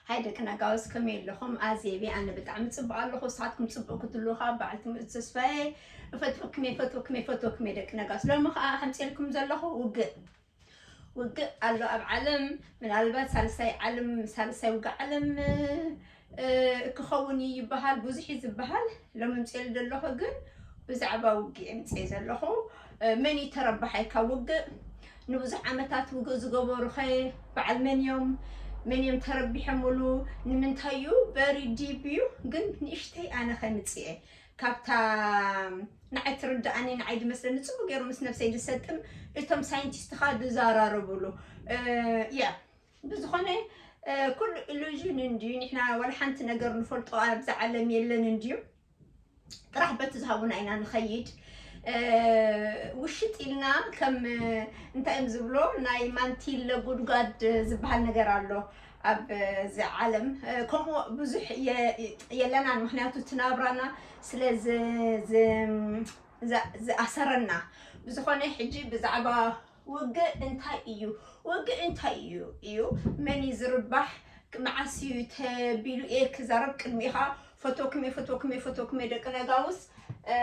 ሃይ ደቂ ነጋውስ፣ ከመይ ኣለኹም? ኣዜብ እየ፣ ኣነ ብጣዕሚ ጽቡቕ ኣለኹ። ንስኻትኩም ጽቡቕ ክትህልዉ ከዓ በዓልቲ ምእንቲ ተስፋ እየ። እፈትወኩም እየ፣ እፈትወኩም እየ፣ እፈትወኩም እየ ደቂ ነጋውስ። ሎሚ ከዓ ከምጽኤልኩም ዘለኹ ውግእ፣ ውግእ ኣሎ ኣብ ዓለም። ምናልባት ሳልሳይ ዓለም፣ ሳልሳይ ውግእ ዓለም፣ እ፣ ክኸውን እዩ ይበሃል፣ ብዙሕ እዩ ዝበሃል። ሎሚ ምጽኤሉ ዘለኹ ግን ብዛዕባ ውግእ እምጽእ ዘለኹ። እ፣ መን እዩ ተረባሓይ ካብ ውግእ? ንብዙሕ ዓመታት ውግእ ዝገበሩ ኸ በዓል መን እዮም? መን እዮም ተረቢሖምሉ? ንምንታይ እዩ? ቨሪ ዲፕ እዩ። ግን ንእሽተይ ኣነ ኸምጽኤ ካብታ ንዓይ ትርድኣኒ፣ ንዓይ ድመስለኒ፣ ጽቡቅ ገይሩ ምስ ነብሰይ ድሰጥም፣ እቶም ሳይንቲስት ኸ ድዛራረብሉ። እ፣ ያ፣ ብዝኾነ፣ እ፣ ኩሉ ኢሉዥን እንድዩ። ንሕና ዋላ ሓንቲ ነገር ንፈልጦ ኣብዚ ዓለም የለን እንድዩ። ጥራሕ በቲ ዝሃቡና ኢና ንኸይድ። እ፣ ውሽጥ ኢልና ከም፣ እንታይ እዮም ዝብሎ፣ ናይ ማንቲለ ጉድጓድ ዝበሃል ነገር ኣሎ ኣብ እዚ ዓለም። እ፣ ከምኡ ብዙሕ የ-፣ የለናን፣ ምኽንያቱ እቲ ናብራና ስለ ዝ-፣ ዝ-፣ ዝ-፣ ዝኣሰረና። ብዝኾነ ሕጂ ብዛዕባ ውግእ እንታይ እዩ? ውግእ እንታይ እዩ? እዩ። መን እዩ ዝርባሕ? መዓስ እዩ ተቢሉ እየ ክዛረብ። ቅድሚኻ ፈቶክሜ፣ ፈቶክሜ፣ ፈቶክሜ ደቂ ነጋውስ፣ እ፣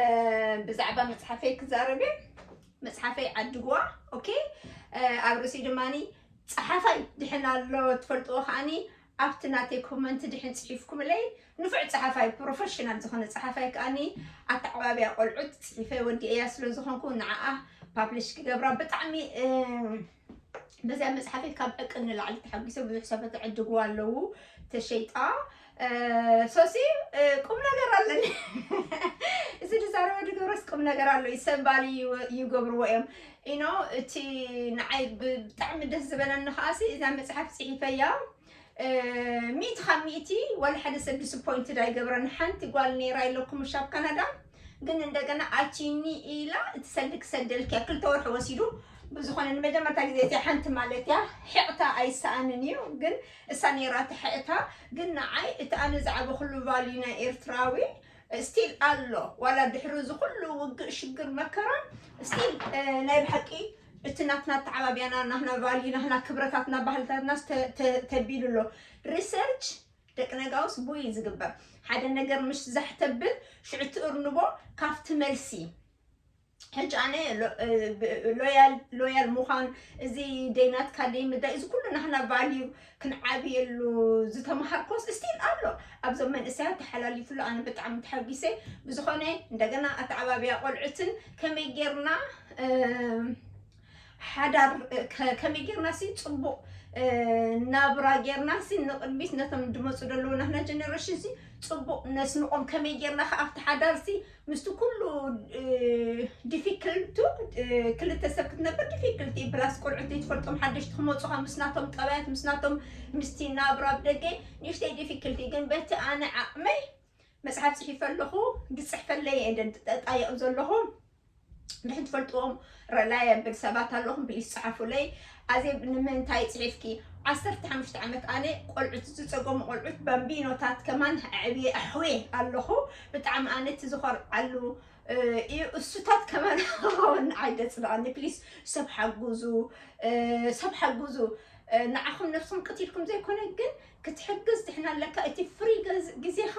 ብዛዕባ መጽሓፈይ ክዛረብ እየ። መጽሓፈይ ዓድግዋ፣ ኦኬ። እ፣ ኣብ ርእሲ ድማኒ ጸሓፋይ ድሕን ኣሎ፣ ትፈልጥዎ ከኣኒ ኣብቲ ናተይ ኮመንት ድሕን ጽሒፍኩምለይ። ንፉዕ ጸሓፋይ፣ ፕሮፌሽናል ዝኾነ ጸሓፋይ ከኣኒ ኣተዓባብያ ቆልዑት ጽሒፈ ወዲኤያ ስለ ዝኾንኩ ንዓኣ ፓብሊሽ ክገብራ ብጣዕሚ፣ እ፣ በዚኣ መጽሓፈይ ካብ ዕቅን ንላዕሊ ተሓጒሰ። ብዙሕ ሰባት ዕድግዋ ኣለዉ፣ ተሸይጣ። እ፣ ሶሲ፣ እ፣ ቁም ነገር ኣለኒ። እዚ ድዛረበ ድገብረስ ቁም ነገር ኣሎ። ይሰንባሊ ይው-፣ ይገብርዎ እዮም። ኢኖ፣ እቲ ንዓይ ብ-፣ ብጣዕሚ ደስ ዝበለኒ ከኣሲ እዛ መጽሓፍ ጽሒፈያ። እ፣ ሚእቲ ካብ ሚእቲ ዋላ ሓደ ሰብ ዲስፖይንትድ ኣይገብረን። ሓንቲ ጓል ነይራ ኢለኩም፣ እሺ፣ ኣብ ካናዳ። ግን እንደገና ኣቺኒ ኢላ እቲ ሰልዲ ክሰደልኪ እያ። ክልተ ወርሒ ወሲዱ። ብዝኾነ ንመጀመርታ ግዜ እቲኣ ሓንቲ ማለት እያ። ሕቕታ ኣይሰኣንን እዩ፣ ግን እሳ ነይራ እቲ ሕቕታ። ግን ንዓይ እቲ ኣነ ዝዓበኹሉ ቫልዩ ናይ ኤርትራዊ ስቲል ኣሎ። ዋላ ድሕሪ እዚ ኩሉ ውግእ፣ ሽግር፣ መከራ፣ ስቲል፣ እ፣ ናይ ብሓቂ እቲ ናትና ኣተዓባብያና፣ ናትና ቫልዩ፣ ናትና ክብረታትና፣ ባህልታትና ተ-፣ ተ-፣ ተቢሉ ኣሎ። ሪሰርች ደቂ ነጋውስ ብኡ እዩ ዝግበር። ሓደ ነገር ምሽ ዛሕ ተብል፣ ሽዑ ትእርንቦ ካብቲ መልሲ። ሕጂ ኣነ ሎ-፣ እ፣ ብ-፣ ሎያል፣ ሎያል ምዃን፣ እዚ ደይናትካ ደይ ምዳይ፣ እዚ ኩሉ ናህና ቫልዩ ክንዓብየሉ ዝተምሃርኮስ ስቲል ኣሎ። ኣብዞም መንእሰያት ተሓላሊፉ ኣሎ። ኣነ ብጣዕሚ ተሓጒሰ። ብዝኾነ እንደገና ኣተዓባብያ ቆልዑትን ከመይ ጌርና፣ እ፣ ሓዳር፣ እ፣ ከ-፣ ከመይ ጌርና ሲ ጽቡቕ፣ እ፣ ናብራ ጌርና ሲ ንቕድሚት ነቶም ድመጹ ደለዉ ናህና ጀነሬሽን ሲ ጽቡቕ ነስንቖም፣ ከመይ ጌርና ከኣ ኣብቲ ሓዳር ሲ ምስቲ ኩሉ፣ እ፣ ዲፊክልቱ፣ እ፣ ክልተ ሰብ ክትነብር ዲፊክልቲ፣ ፕላስ ቆልዑት ዘይትፈልጦም ሓደሽቲ ክመጹኻ ምስ ናቶም ጠባያት፣ ምስ ናቶም ምስቲ ናብራ ኣብ ደገ ንእሽተይ ዲፊክልቲ። ግን በቲ ኣነ ዓቕመይ መጽሓፍ ጽሒፈ ኣለኹ፣ ዝጽሕፈለይ እየ ደጣይቕ ዘለኹ። ንሕን ትፈልጥዎም ረላየብል ሰባት ኣለኹም፣ ፕሊስ ጽሓፉለይ። ኣዜብ፣ ንምንታይ ጽሒፍኪ? ዓሰርተ ሓሙሽተ ዓመት ኣነ ቆልዑት ዝጸገሙ ቆልዑት ባምቢኖታት ከማን ኣዕብየ ኣሕዌ ኣለኹ። ብጣዕሚ ኣነ እቲ ዝኾርዓሉ፣ እ፣ እዩ። እሱታት ከማን ክኸውን ንዓይ ደጽልቐኒ። ፕሊስ ሰብ ሓግዙ፣ እ፣ ሰብ ሓግዙ። እ፣ ንዓኹም ነብስኹም ቀቲልኩም ዘይኮነ፣ ግን ክትሕግዝ ድሕና ኣለካ። እቲ ፍሪ ገዝ-፣ ግዜኻ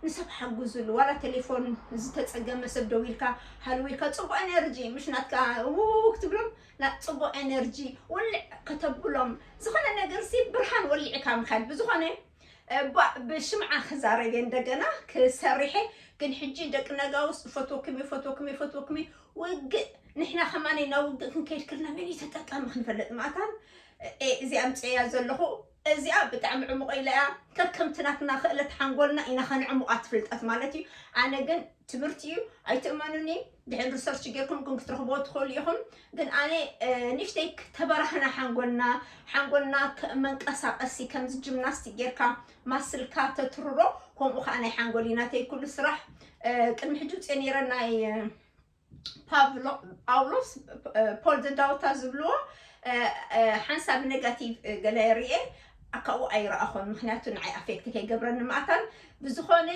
ንሰብ ሓግዙሉ። ዋላ ቴሌፎን ዝተጸገመ ሰብ ደዊልካ ሃልዊልካ ጽቡቕ ኤነርጂ፣ ምሽ ናትካ ውው ክትብሎም፣ ና-፣ ጽቡቕ ኤነርጂ ውልዕ ከተብሎም። ዝኾነ ነገር ሲ ብርሃን ወሊዕካ ምኻድ። ብዝኾነ፣ እ፣ ባ-፣ ብሽምዓ ክዛረብ እየ እንደገና ክሰርሐ። ግን ሕጂ ደቂ ነጋውስ ፈትወኩም እየ፣ ፈትወኩም እየ፣ ፈትወኩም እየ። ውግእ፣ ንሕና ከማን ናብ ውግእ ክንከይድ ክልና መን እዩ ተጠቃሚ ክንፈልጥ ማእታን፣ እ፣ እዚኣ ኣምፅእያ ዘለኹ። እዚኣ ብጣዕሚ ዕሙቕ ኢላ እያ። ከከምቲ ናትና ክእለት ሓንጎልና ኢና ከነዕሙቓ ትፍልጠት ማለት እዩ። ኣነ ግን ትምህርቲ እዩ፣ ኣይትእመኑኒ። ድሕን ሪሰርች ጌርኩም ግን ክትረኽብዎ ትኽእሉ ኢኹም። ግን ኣነ፣ እ፣ ንእሽተይ ተበራህና ሓንጎልና፣ ሓንጎልና ከ-፣ መንቀሳቐሲ ከምዚ ጂምናስቲክ ጌርካ ማስልካ ተትርሮ፣ ከምኡ ከዓ ናይ ሓንጎል እዩ ናተይ ኩሉ ስራሕ። እ፣ ቅድሚ ሕጂ ውፅእ ነይረ ናይ፣ እ፣ ፓቭሎ-፣ ፓውሎስ፣ እ፣ ፖል ዘዳውታ ዝብልዎ፣ እ፣ እ፣ ሓንሳብ ኔጋቲቭ፣ እ፣ ገለ ርኤ፣ ካብኡ ኣይረኣኹን። ምኽንያቱ ንዓይ ኣፌክት ከይገብረኒ ማእታን። ብዝኾነ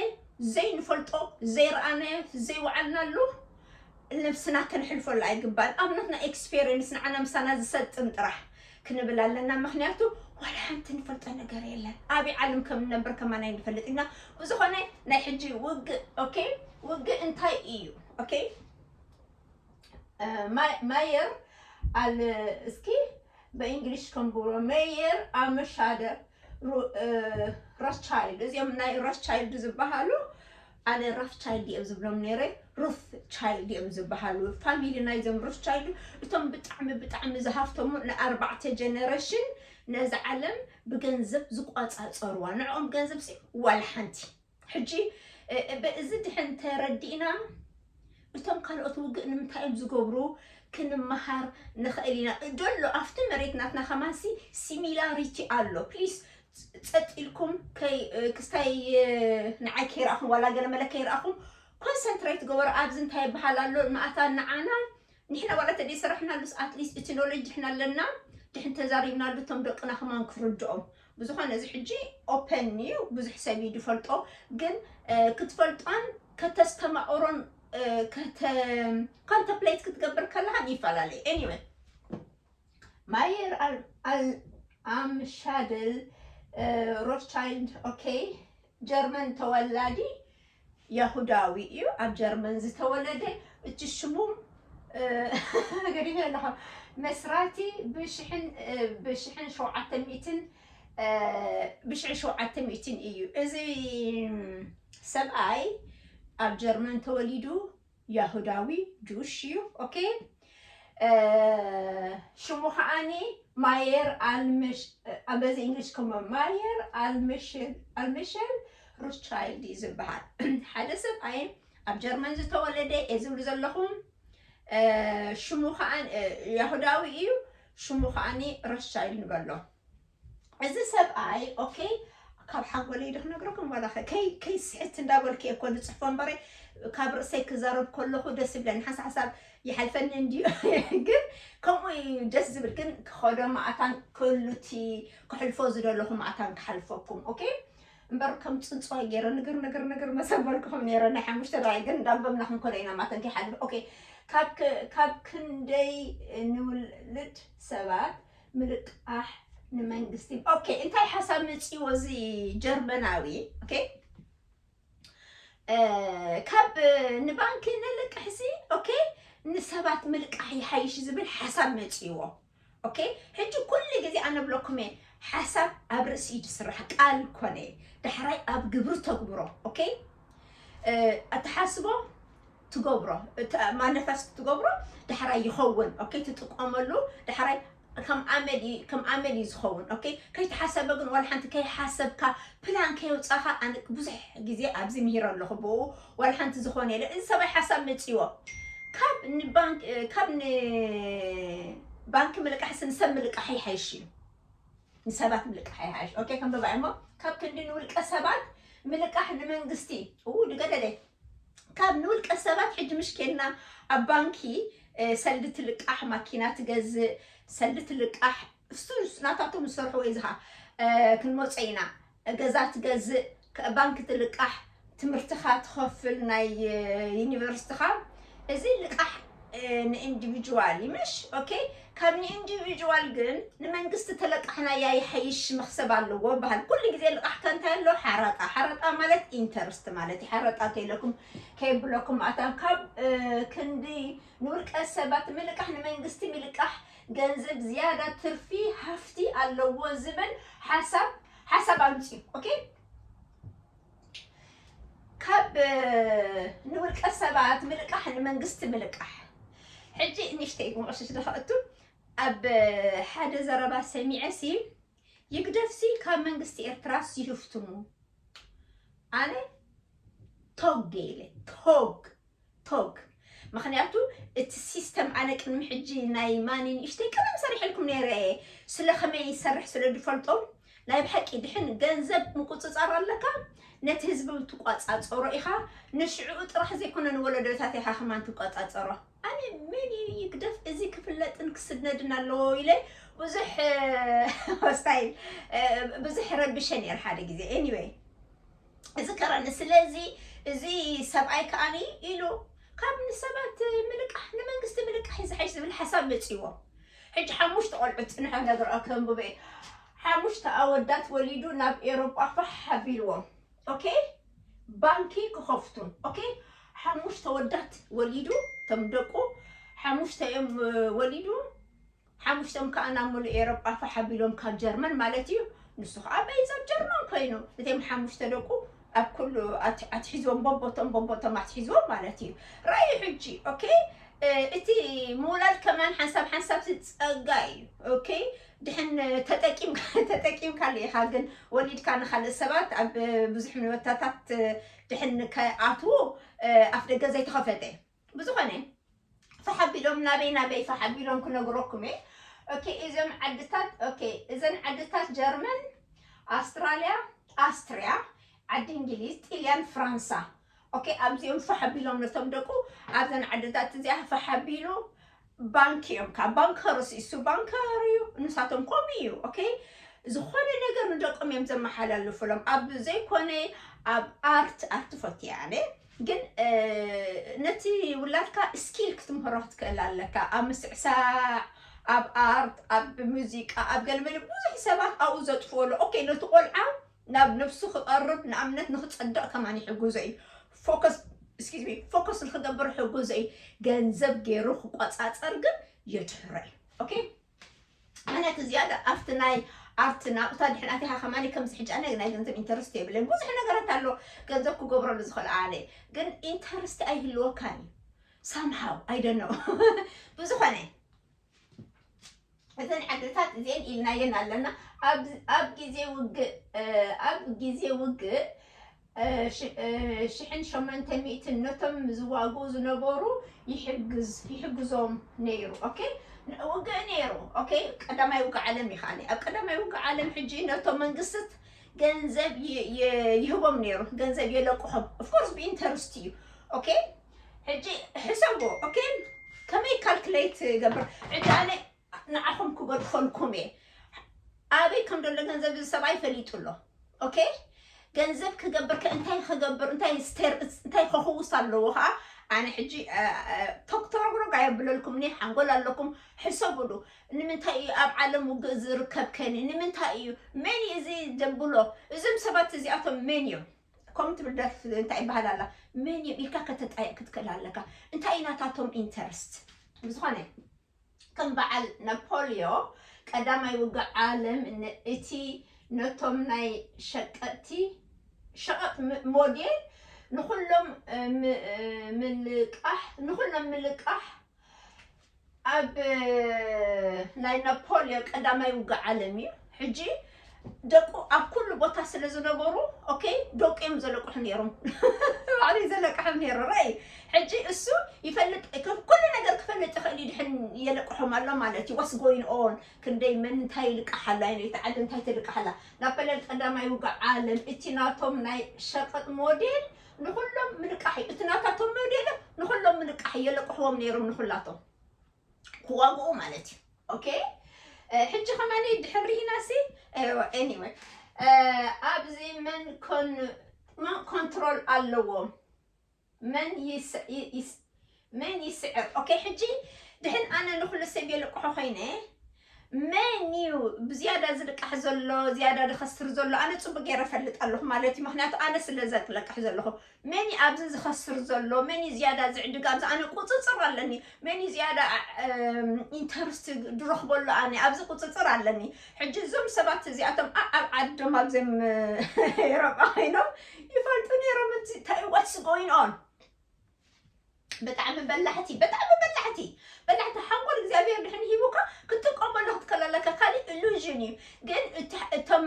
ዘይንፈልጦ፣ ዘይረኣናዮ፣ ዘይወዓልናሉ ነብስና ከነሕልፈሉ ኣይግባእን። ኣብ ናትና ኤክስፔሪየንስ ንዓና ምሳና ዝሰጥም ጥራሕ ክንብል ኣለና። ምኽንያቱ ዋላ ሓንቲ ንፈልጦ ነገር የለን። ኣበይ ዓለም ከም ንነብር ከማን ኣይንፈልጥ ኢና። ብዝኾነ ናይ ሕጂ ውግእ፣ ኦኬ፣ ውግእ እንታይ እዩ? ኦኬ፣ እ፣ ማይ-፣ ማየር ኣል፣ እስኪ ብእንግሊሽ ከንብሮ፣ ሜየር ኣመሻደር ሩ-፣ እ፣ ሮትቻይልድ። እዚኦም ናይ ሮትቻይልድ ዝበሃሉ፣ ኣነ ራፍቻይልድ እዮም ዝብሎም ነይረ፣ ሩት ቻይልድ እዮም ዝበሃሉ። ፋሚሊ ናይዞም ሩት ቻይልድ እቶም ብጣዕሚ፣ ብጣዕሚ ዝሃፍተሙ ንኣርባዕተ ጀነሬሽን ነዛ ዓለም ብገንዘብ ዝቋጻጸርዋ። ንዕኦም ገንዘብ ሲ ዋላ ሓንቲ። ሕጂ፣ እ፣ እ፣ በ-፣ እዚ ድሕን ተረዲእና፣ እቶም ካልኦት ውግእ ንምንታይ እዮም ዝገብሩ? ክንመሃር ንኽእል ኢና። ደሎ ኣብቲ መሬት ናትና ከማንሲ ሲሚላሪቲ ኣሎ። ፕሊስ፣ ጸጥ ኢልኩም ከይ-፣ እ፣ ክስታይ፣ እ፣ ንዓይ ከይረኣኹም፣ ዋላ ገለ መለ ከይረኣኹም፣ ኮንሰንትሬት ገበሩ። ኣብዚ እንታይ ይበሃል ኣሎ? ንኣታ ንዓና፣ ንሕና ዋላ ተደይሰራሕናሉስ፣ ኣትሊስት እቲ ኖሌጅ ድሕና ኣለና። ድሕን ተዛሪብናሉ፣ እቶም ደቅና ከማን ክርድኦም። ብዝኾነ፣ እዚ ሕጂ ኦፐን እዩ፣ ብዙሕ ሰብ እዩ ዝፈልጦ። ግን፣ እ፣ ክትፈልጦን ከተስተማቕሮን፣ እ፣ ከተ-፣ ኮንተምፕሌት ክትገብር ከለኻን ይፈላለዩ። ኤኒወይ፣ ማየር ኣል-፣ ኣል-፣ ኣምሻደል፣ እ፣ ሮትቻይልድ፣ ኦኬ፣ ጀርመን ተወላዲ የሁዳዊ እዩ። ኣብ ጀርመን ዝተወለደ፣ እቲ ሽሙ፣ እ፣ ገዲፈ ኣለኹ። መስራቲ ብሽሕን፣ እ፣ ብሽሕን ሸውዓተ ሚእትን፣ እ፣ ብሽሕን ሸውዓተ ሚእትን እዩ። እዚ ሰብኣይ ኣብ ጀርመን ተወሊዱ፣ የሁዳዊ፣ ጁሽ እዩ። ኦኬ። እ፣ ሽሙ ከዓኒ ማየር ኣልምሽ-፣ እ፣ በዚ እንግሊሽ ከሞ ማየር ኣልምሽል፣ ኣልምሸል ሩትቻይልድ እዩ ዝበሃል። ሓደ ሰብኣይ ኣብ ጀርመን ዝተወለደ እየ ዝብሉ ዘለኹም። እ፣ ሽሙ ከዓን-፣ እ፣ የሁዳዊ እዩ። ሽሙ ከዓኒ ሮትቻይልድ ንበሎ። እዚ ሰብኣይ፣ ኦኬ፣ ካብ ሓንጎለይ ዶ ክነግረኩም ዋላ ከ-፣ ከይ-፣ ከይስሕት እንዳበልኩ እየ እኮ ዝጽሕፎ እምበረ፣ ካብ ርእሰይ ክዛረብ ከለኹ ደስ ይብለኒ። ሓንሳብ ሓንሳብ ይሓልፈኒ እንድዩ፣ ግን ከምኡ እዩ ደስ ዝብል። ግን ክኸዶ ማእታን ክህሉቲ ክሕልፎ ዝደለኹ ማእታን ክሓልፈኩም፣ ኦኬ? እምበር ከም ጽንጽዋይ ገይረ ንግር ንግር ንግር መሰበልኩኹም ነይረ። ናይ ሓሙሽተ ደቂቕ ግን እንዳንበብና ክንከዶ ኢና ማእተን ከይሓልፍ። ኦኬ፣ ካብ ክ-፣ ካብ ክንደይ ንውልድ ሰባት ምልቃሕ ንመንግስቲ። ኦኬ፣ እንታይ ሓሳብ መጺዎ እዚ ጀርመናዊ? ኦኬ፣ እ፣ ካብ ንባንኪ ንልቅሕሲ፣ ኦኬ፣ ንሰባት ምልቃሕ ይሓይሽ ዝብል ሓሳብ መጺዎ። ኦኬ፣ ሕጂ ኩሉ ግዜ ኣነ ብለኩም እየ፣ ሓሳብ ኣብ ርእሲ እዩ ዝስራሕ፣ ቃል ኮነ፣ ዳሕራይ ኣብ ግብሪ ተግብሮ። ኦኬ፣ እ፣ እትሓስቦ ትገብሮ፣ እቲ ማኒፈስት ትገብሮ፣ ዳሕራይ ይኸውን። ኦኬ፣ ትጥቀመሉ፣ ዳሕራይ ከም ኣመል እዩ፣ ከም ኣመል እዩ ዝኸውን። ኦኬ፣ ከይተሓሰበ ግን ዋላ ሓንቲ ከይሓሰብካ ፕላን ከየውጻኻ ኣነ ብዙሕ ግዜ ኣብዚ ምሂረ ኣለኹ ብኡ፣ ዋላ ሓንቲ ዝኾነ የለ። እዚ ሰብኣይ ሓሳብ መጺዎ ካብ ንባንክ፣ ካብ ንባንክ ምልቃሕስ ንሰብ ምልቃሕ ይሓይሽ እዩ። ንሰባት ምልቃሕ ይሓይሽ። ኦኬ፣ ከም በባይ እሞ ካብ ክንዲ ንውልቀ ሰባት ምልቃሕ ንመንግስቲ፣ ኡ፣ ድገደደ። ካብ ንውልቀ ሰባት ሕጂ ምሽ ኬድና ኣብ ባንኪ፣ እ፣ ሰልዲ ትልቃሕ፣ ማኪና ትገዝእ፣ ሰልዲ ትልቃሕ፣ እሱ፣ እሱ ናታቶም ዝሰርሕዎ እዩ። እዚ ኸዓ፣ እ፣ ክንመጾ ኢና። ገዛ ትገዝእ፣ ከ-፣ ባንኪ ትልቃሕ፣ ትምህርትኻ ትኸፍል፣ ናይ፣ እ፣ ዩኒቨርሲቲኻ። እዚ ልቃሕ፣ እ፣ ንኢንዲቪጁዋል እዩ፣ ምሽ? ኦኬ። ካብ ንኢንዲቪጁዋል ግን ንመንግስቲ ተለቃሕናያ ይሓይሽ መኽሰብ ኣለዎ በሃል። ኩሉ ግዜ ልቃሕ ከ እንታይ ኣሎ? ሓረጣ። ሓረጣ ማለት ኢንተርስት ማለት እዩ። ሓረጣ ከይለኩም፣ ከየብለኩም ኣታ ካብ፣ እ፣ ክንዲ ንውልቀ ሰባት ምልቃሕ፣ ንመንግስቲ ምልቃሕ፣ ገንዘብ ዝያዳ ትርፊ ሃፍቲ ኣለዎ ዝብል ሓሳብ፣ ሓሳብ ኣምፅኡ። ኦኬ? ካብ፣ እ፣ ንውልቀ ሰባት ምልቃሕ፣ ንመንግስቲ ምልቃሕ። ሕጂ ንእሽተይ ጉምዕሽሽ ዝኸእቱ ኣብ ሓደ ዘረባ ሰሚዐ ሲ፣ ይግደፍ ሲ ካብ መንግስቲ ኤርትራ ሲ ይፍትሙ። ኣነ ቶግ ኢለ፣ ቶግ፣ ቶግ። ምኽንያቱ እቲ ሲስተም ኣነ ቅድሚ ሕጂ ናይ ማኒ ንእሽተይ ቀደም ሰሪሐልኩም ነይረ እየ። ስለ ከመይ ይሰርሕ ስለ ዝፈልጦ፣ ናይ ብሓቂ ድሕን ገንዘብ ምቁጽጻር ኣለካ፣ ነቲ ህዝቢ ትቋጻጸሮ ኢኻ። ንሽዕኡ ጥራሕ ዘይኮነ ንወለዶታት ኢኻ ከማን ትቋጻጸሮ። ኣነ መን እዩ ይግደፍ፣ እዚ ክፍለጥን ክስነድን ኣለዎ ኢለ ብዙሕ፣ ሆስታይል፣ ብዙሕ ረቢሸ ነይረ ሓደ ግዜ። ኤኒወይ፣ እዚ ከረኒ፣ ስለዚ እዚ ሰብኣይ ከኣኒ ኢሉ ካብ ንሰባት ምልቃሕ፣ ንመንግስቲ ምልቃሕ እዩ ዝሓይሽ ዝብል ሓሳብ መጺዎ። ሕጂ ሓሙሽተ ቆልዑ ጽንሖ ነገር ከንብበ እየ። ሓሙሽተ ኣወዳት ወሊዱ ናብ ኤሮጳ ፋሕ ኣቢልዎም። ኦኬ፣ ባንኪ ክኸፍቱ። ኦኬ፣ ሓሙሽተ ወዳት ወሊዱ፣ እቶም ደቁ ሓሙሽተ እዮም ወሊዱ። ሓሙሽቶም ከዓ ናብ ሙሉእ ኤሮጳ ፋሕ ኣቢሎም፣ ካብ ጀርመን ማለት እዩ። ንሱ ከዓ በይዛ ጀርመን ኮይኑ፣ እቶም ሓሙሽተ ደቁ ኣብ ኩሉ ኣትሒዝዎም፣ በቦቶም በቦቶም ኣትሒዝዎም ማለት እዩ። ራእዩ ሕጂ። ኦኬ፣ እቲ ምውላድ ከማን ሓንሳብ ሓንሳብ ጸጋ እዩ። ኦኬ፣ ድሕን ተጠቂምካ ተጠቂምካሉ ኢኻ፣ ግን ወሊድካ ንኻልእ ሰባት ኣብ ብዙሕ ምንወታታት ድሕን ከኣትዉ ኣፍ ደገ ዘይተኸፈተ። ብዝኾነ ፋሕ ኣቢሎም ናበይ ናበይ ፋሕ ኣቢሎም ክነግረኩም እየ። ኦኬ፣ እዞም ዓድታት፣ ኦኬ፣ እዘን ዓድታት ጀርመን፣ ኣውስትራልያ፣ ኣስትሪያ፣ ዓዲ እንግሊዝ፣ ጢልያን፣ ፍራንሳ። ኦኬ፣ ኣብዚኦም ፋሕ ኣቢሎም ነቶም ደቁ ኣብዘን ዓድታት እዚኣ ፋሕ ኣቢሉ ባንክ እዮም። ካብ ባንከርስ እሱ ባንከር እዩ፣ ንሳቶም ከምኡ እዩ። ኦኬ፣ ዝኾነ ነገር ንደቆም እዮም ዘመሓላልፉሎም። ኣብ ዘይኮነ ኣብ ኣርት ኣርት ፈትያ ኣነ ግን ነቲ ውላድካ ስኪል ክትምህሮ ክትክእል ኣለካ። ኣብ ምስዕሳዕ፣ ኣብ ኣርት፣ ኣብ ሙዚቃ፣ ኣብ ገለመለ ብዙሕ ሰባት ኣብኡ ዘጥፍኦሉ። ኦኬ፣ ነቲ ቆልዓ ናብ ነብሱ ክቐርብ ንኣብነት ንክጸድቕ ከማን ይሕግዞ እዩ። ፎከስ፣ excuse me፣ ፎከስ ንክገብር ይሕግዞ እዩ። ገንዘብ ገይሩ ክቆጻጸር ግን የድሕሮ እዩ። ኦኬ፣ ምክንያቱ ዝያዳ ኣብቲ ናይ ኣርት ናብታ ድሕን ኣቲኻ ከማን ከምዚ ሕጂ ኣነ ናይ ገንዘብ ኢንተረስት የብለይን። ብዙሕ ነገራት ኣሎ ገንዘብ ክገብረሉ ዝኽእል ኣነ፣ ግን ኢንተረስት ኣይህልወካን እዩ። ሳምሃው ኣይ ዶንት ኖ። ብዝኾነ እዘን ዓድታት እዚአን ኢልናየን ኣለና። ኣብ ኣብ ግዜ ውግእ ኣብ ግዜ ውግእ ሽሕን ሸሞንተ ሚእትን ነቶም ዝዋግኡ ዝነበሩ ይሕግዝ ይሕግዞም ነይሩ። ኦኬ፣ ውግእ ነይሩ። ኦኬ፣ ቀዳማይ ውግእ ዓለም ይኸኣለ ኣብ ቀዳማይ ውግእ ዓለም ሕጂ ነቶም መንግስት ገንዘብ ይህቦም ነይሩ፣ ገንዘብ የለቅሖም። ኦፍኮርስ ብኢንተርስት እዩ። ኦኬ፣ ሕጂ ሕሰቦ። ኦኬ፣ ከመይ ካልኩሌት ገብር? ሕጂ ኣነ ንዓኹም ክገድፈልኩም እየ። ኣበይ ከም ዘሎ ገንዘብ እዚ ሰብኣይ ፈሊጡ ኣሎ። ኦኬ፣ ገንዘብ ክገብር ከ እንታይ ክገብር እንታይ ስቴር እንታይ ከኽውስ ኣለዎ ከዓ ኣነ ሕጂ ቶክተረግረግ ኣየብለልኩም እኒ ሓንጎል ኣለኩም። ሕሰብሉ። ንምንታይ እዩ ኣብ ዓለም ውግእ ዝርከብ ከኒ ንምንታይ እዩ መን እዩ እዚ ደብሎ? እዞም ሰባት እዚኣቶም መን እዮም? ከምኡ ትብል ደርፊ እንታይ ይበሃል ኣላ? መን እዮም ኢልካ ከተጣየቅ ክትክእል ኣለካ። እንታይ እዩ ናታቶም ኢንተርስት? ብዝኾነ ከም በዓል ናፖሊዮ ቀዳማይ ውግእ ዓለም እቲ ነቶም ናይ ሸቀጥቲ ሸቐጥ ሞዴል ንኩሎም ምልቃሕ ንኩሎም ምልቃሕ ኣብ ናይ ናፖሊዮ ቀዳማይ ውግእ ዓለም እዩ። ሕጂ ደቁ ኣብ ኩሉ ቦታ ስለ ዝነበሩ ኦኬ ደቁ እዮም ዘለቅሑ ነይሮም። ባዕሉ እዩ ዘለቅሖም ነይሩ። ራይ ሕጂ እሱ ይፈልጥ ኩሉ ነገር ክፈልጥ ይኽእል እዩ። ድሕን የለቅሖም ኣሎ ማለት እዩ። ዋስ ጎይን ኦን ክንደይ መን እንታይ ይልቃሕ ኣሎ? ኣይነ እቲ ዓዲ እንታይ ትልቃሕ ኣላ? ናፖሊዮን ቀዳማይ ውግእ ዓለም እቲ ናቶም ናይ ሸቐጥ ሞዴል ንኹሎም ምልቃሕ እዩ። እቲ ናታቶም ሞዴል ንኹሎም ምልቃሕ እዩ። የለቅሕዎም ነይሮም ንኹላቶም ክዋግኡ ማለት እዩ። ኦኬ ሕጂ ከማኒ ድሕን ርኢናሲ anyway ኣብዚ መን ኮንትሮል ኣለዎም? መን መን ይስዕር? ኦኬ ሕጂ ድሕን ኣነ ንኩሉ ሰብ የልቅሖ ኮይነ መን እዩ ብዝያዳ ዝልቃሕ ዘሎ ዝያዳ ዝኸስር ዘሎ ኣነ ፅቡቅ ገይረ ፈልጥ ኣለኹ ማለት እዩ። ምክንያቱ ኣነ ስለ ዘልቅሕ ዘለኹ መን ኣብዚ ዝኸስር ዘሎ መን ዝያዳ ዝዕድግ ኣብዚ ኣነ ቁፅፅር ኣለኒ። መን ዝያዳ ኢንተርስት ዝረኽበሉ ኣነ ኣብዚ ቁፅፅር ኣለኒ። ሕጂ እዞም ሰባት እዚኣቶም ኣብ ዓዶም ኣብዘም ኤሮጳ ኮይኖም ይፈልጡ ነይሮም። እንታይ ዋትስ ጎይን ኦን ብጣዕሚ በላሕቲ ብጣዕሚ በላሕቲ በላሕቲ ሓንጎል እግዚኣብሔር ድሕን ሂቡካ ክትጥቀመሉ ክትከል ኣለካ። ካሊእ ኢሉዥን እዩ። ግን እቶም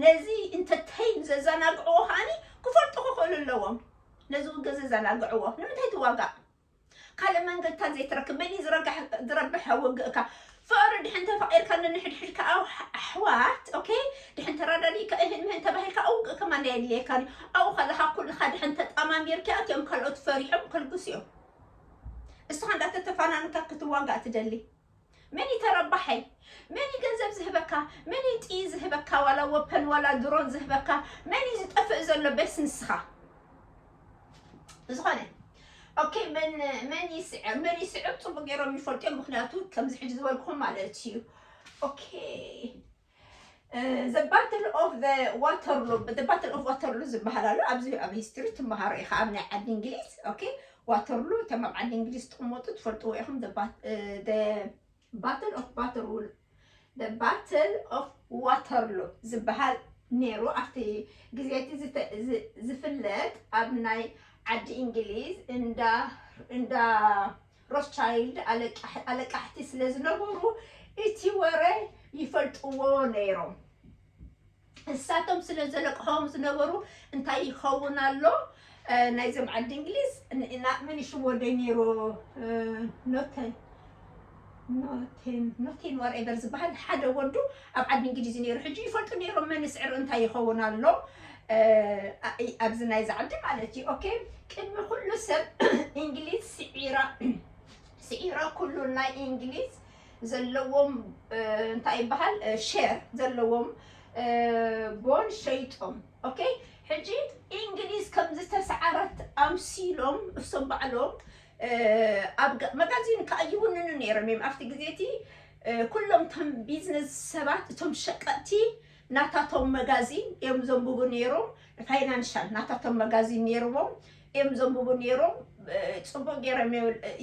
ነዚ ኢንተርቴይን ዘዘናግዕዎ ከዓኒ ክፈልጡ ክኽእሉ ኣለዎም። ነዚ ውግእ ዘዘናግዕዎ ንምንታይ ትዋጋእ? ካልእ መንገድታት ዘይትረክብ መን እዩ ዝረብሐ ውግእካ? ፍቕሪ ድሕን ተፋቒርካ ንንሕድሕድካ ኣሕዋት ኦኬ ድሕን ተረዳዲእካ እህን ምህን ተባሂልካ ውግእ ከማን ኣየድልየካን እዩ። ኣብኡ ከለኻ ኩልኻ ድሕን ተጣማሚርካ እቲኦም ካልኦት ፈሪሖም ከልግሱ እዮም። እስኻ እንዳተተፋናንካ ክትዋጋእ ትደሊ። መን እዩ ተረባሓይ? መን እዩ ገንዘብ ዝህበካ? መን እዩ ጥይት ዝህበካ? ዋላ ወፐን ዋላ ድሮን ዝህበካ? መን እዩ ዝጠፍእ ዘሎ? በስ ንስኻ ዝኾነ ኦኬ መን መን ይስዕር መን ይስዕር ፅቡቅ ገይሮም ይፈልጡ እዮም። ምክንያቱ ከምዚ ሕጂ ዝበልኩኹም ማለት እዩ። ኦኬ The Battle of the Waterloo፣ the Battle of Waterloo ዝበሃል ኣሎ። ኣብዚ ኣብ ሂስትሪ ትመሃሮ ኢኻ፣ ኣብ ናይ ዓዲ እንግሊዝ። ኦኬ፣ ዋተርሉ፣ እቶም ኣብ ዓዲ እንግሊዝ ትቕመጡ ትፈልጥዎ ኢኹም። The Battle of Waterloo፣ the Battle of Waterloo ዝበሃል ነይሩ። ኣብቲ ግዜ እቲ ዝተ- ዝ- ዝፍለጥ ኣብ ናይ ዓዲ እንግሊዝ እንዳ እንዳ ሮትሻይልድ ኣለቃሕ- ኣለቃሕቲ ስለ ዝነበሩ እቲ ወረ ይፈልጥዎ ነይሮም። እሳቶም ስለ ዘለቅሖም ዝነበሩ እንታይ ይኸውን ኣሎ? ናይዞም ዓዲ እንግሊዝ ንእና ምን ይሽወደ ነይሩ? ኖቴን ኖቴን ኖቴን ወርኤቨር ዝበሃል ሓደ ወዱ ኣብ ዓዲ እንግሊዝ ነይሩ። ሕጂ ይፈልጡ ነይሮም መን ስዕር እንታይ ይኸውን ኣሎ ኣብዚ ናይዚ ዓዲ ማለት እዩ። ኦኬ፣ ቅድሚ ኩሉ ሰብ እንግሊዝ ስዒራ ስዒራ ኩሉ ናይ እንግሊዝ ዘለዎም እንታይ ይበሃል ሼር ዘለዎም ቦን ሸይጦም። ኦኬ፣ ሕጂ እንግሊዝ ከም ዝተሰዓረት ኣምሲሎም እሶም ባዕሎም ኣብ መጋዚን ከኣ ይውንኑ ነይሮም እዮም ኣብቲ ግዜ እቲ። ኩሎም እቶም ቢዝነስ ሰባት እቶም ሸቀጥቲ ናታቶም መጋዚን እዮም ዘንብቡ ነይሮም። ፋይናንሻል ናታቶም መጋዚን ነይርዎም እዮም ዘንብቡ ነይሮም። ጽቡቅ ገይሮም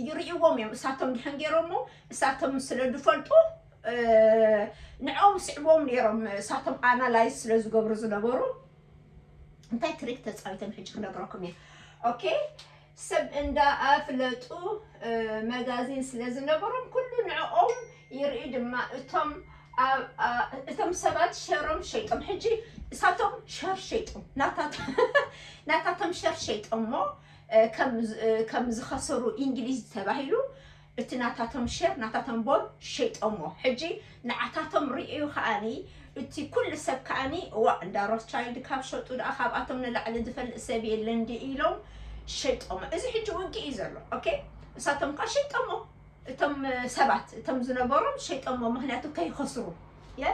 ይርእይዎም እዮም። እሳቶም ድሕን ገይሮሞ እሳቶም ስለ ዝፈልጡ ንዕኦም ስዕቦም ነይሮም። እሳቶም ኣናላይዝ ስለ ዝገብሩ ዝነበሩ እንታይ ትሪክ ተፃዊቶም ሕጂ ክነግረኩም እየ። ኦኬ፣ ሰብ እንዳ ኣፍለጡ መጋዚን ስለ ዝነበሮም ኩሉ ንዕኦም ይርኢ ድማ እቶም እቶም ሰባት ሸሮም ሸይጦም። ሕጂ እሳቶም ሸር ሸይጦም ናታቶም ሸር ሸይጦሞ ከም ዝኸሰሩ እንግሊዝ ተባሂሉ እቲ ናታቶም ሸር ናታቶም ቦን ሸይጦሞ። ሕጂ ንዓታቶም ርእዩ ከኣኒ እቲ ኩሉ ሰብ ከኣኒ እዋ እንዳ ሮትቻይልድ ካብ ሸጡ ደኣ ካብኣቶም ንላዕሊ ዝፈልጥ ሰብ የለን ድዩ ኢሎም ሸይጦሞ። እዚ ሕጂ ውግእ እዩ ዘሎ። ኦኬ፣ እሳቶም ከኣ ሸይጦሞ እቶም ሰባት እቶም ዝነበሮም ሸይጦሞ፣ ምክንያቱ ከይከስሩ የ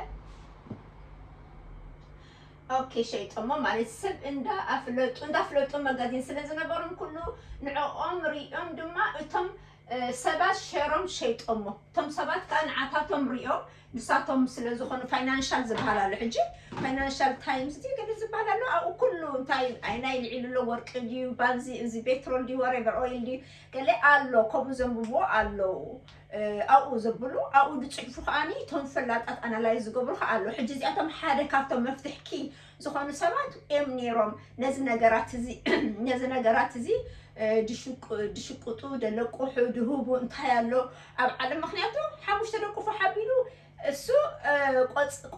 ኦኬ ሸይጦሞ ማለት ሰብ እንዳ ኣፍለጡ እንዳ ኣፍለጡ መጋዚን ስለ ዝነበሮም ኩሉ ንዕኦም ሪኦም ድማ እቶም ሰባት ሸሮም ሸይጦሞ። እቶም ሰባት ከዓ ንዓታቶም ሪኦም ንሳቶም ስለ ዝኾኑ ፋይናንሻል ዝበሃል ኣሎ ሕጂ ፋይናንሻል ታይምስ ድዩ ገለ ዝበሃል ኣሎ ኣብኡ ኩሉ እንታይ ኣይናይ ልዒሉ ኣሎ ወርቂ ድዩ ባንዚ እዚ ቤትሮል ድዩ ወሬቨር ኦይል ድዩ ገለ ኣሎ ከምኡ ዘንብብዎ ኣለዉ ኣብኡ ዘብሉ ኣብኡ ዝፅሕፉ ከዓኒ እቶም ፈላጣት ኣናላይዝ ዝገብሩ ከዓ ኣሎ ሕጂ እዚኣቶም ሓደ ካብቶም መፍትሕኪ ዝኾኑ ሰባት እዮም ነይሮም ነዚ ነገራት እዚ ነዚ ነገራት እዚ ድሽቁጡ ደለቁሑ ድህቡ እንታይ ኣሎ ኣብ ዓለም ምክንያቱ ሓሙሽተ ደቁፎ ሓቢሉ እሱ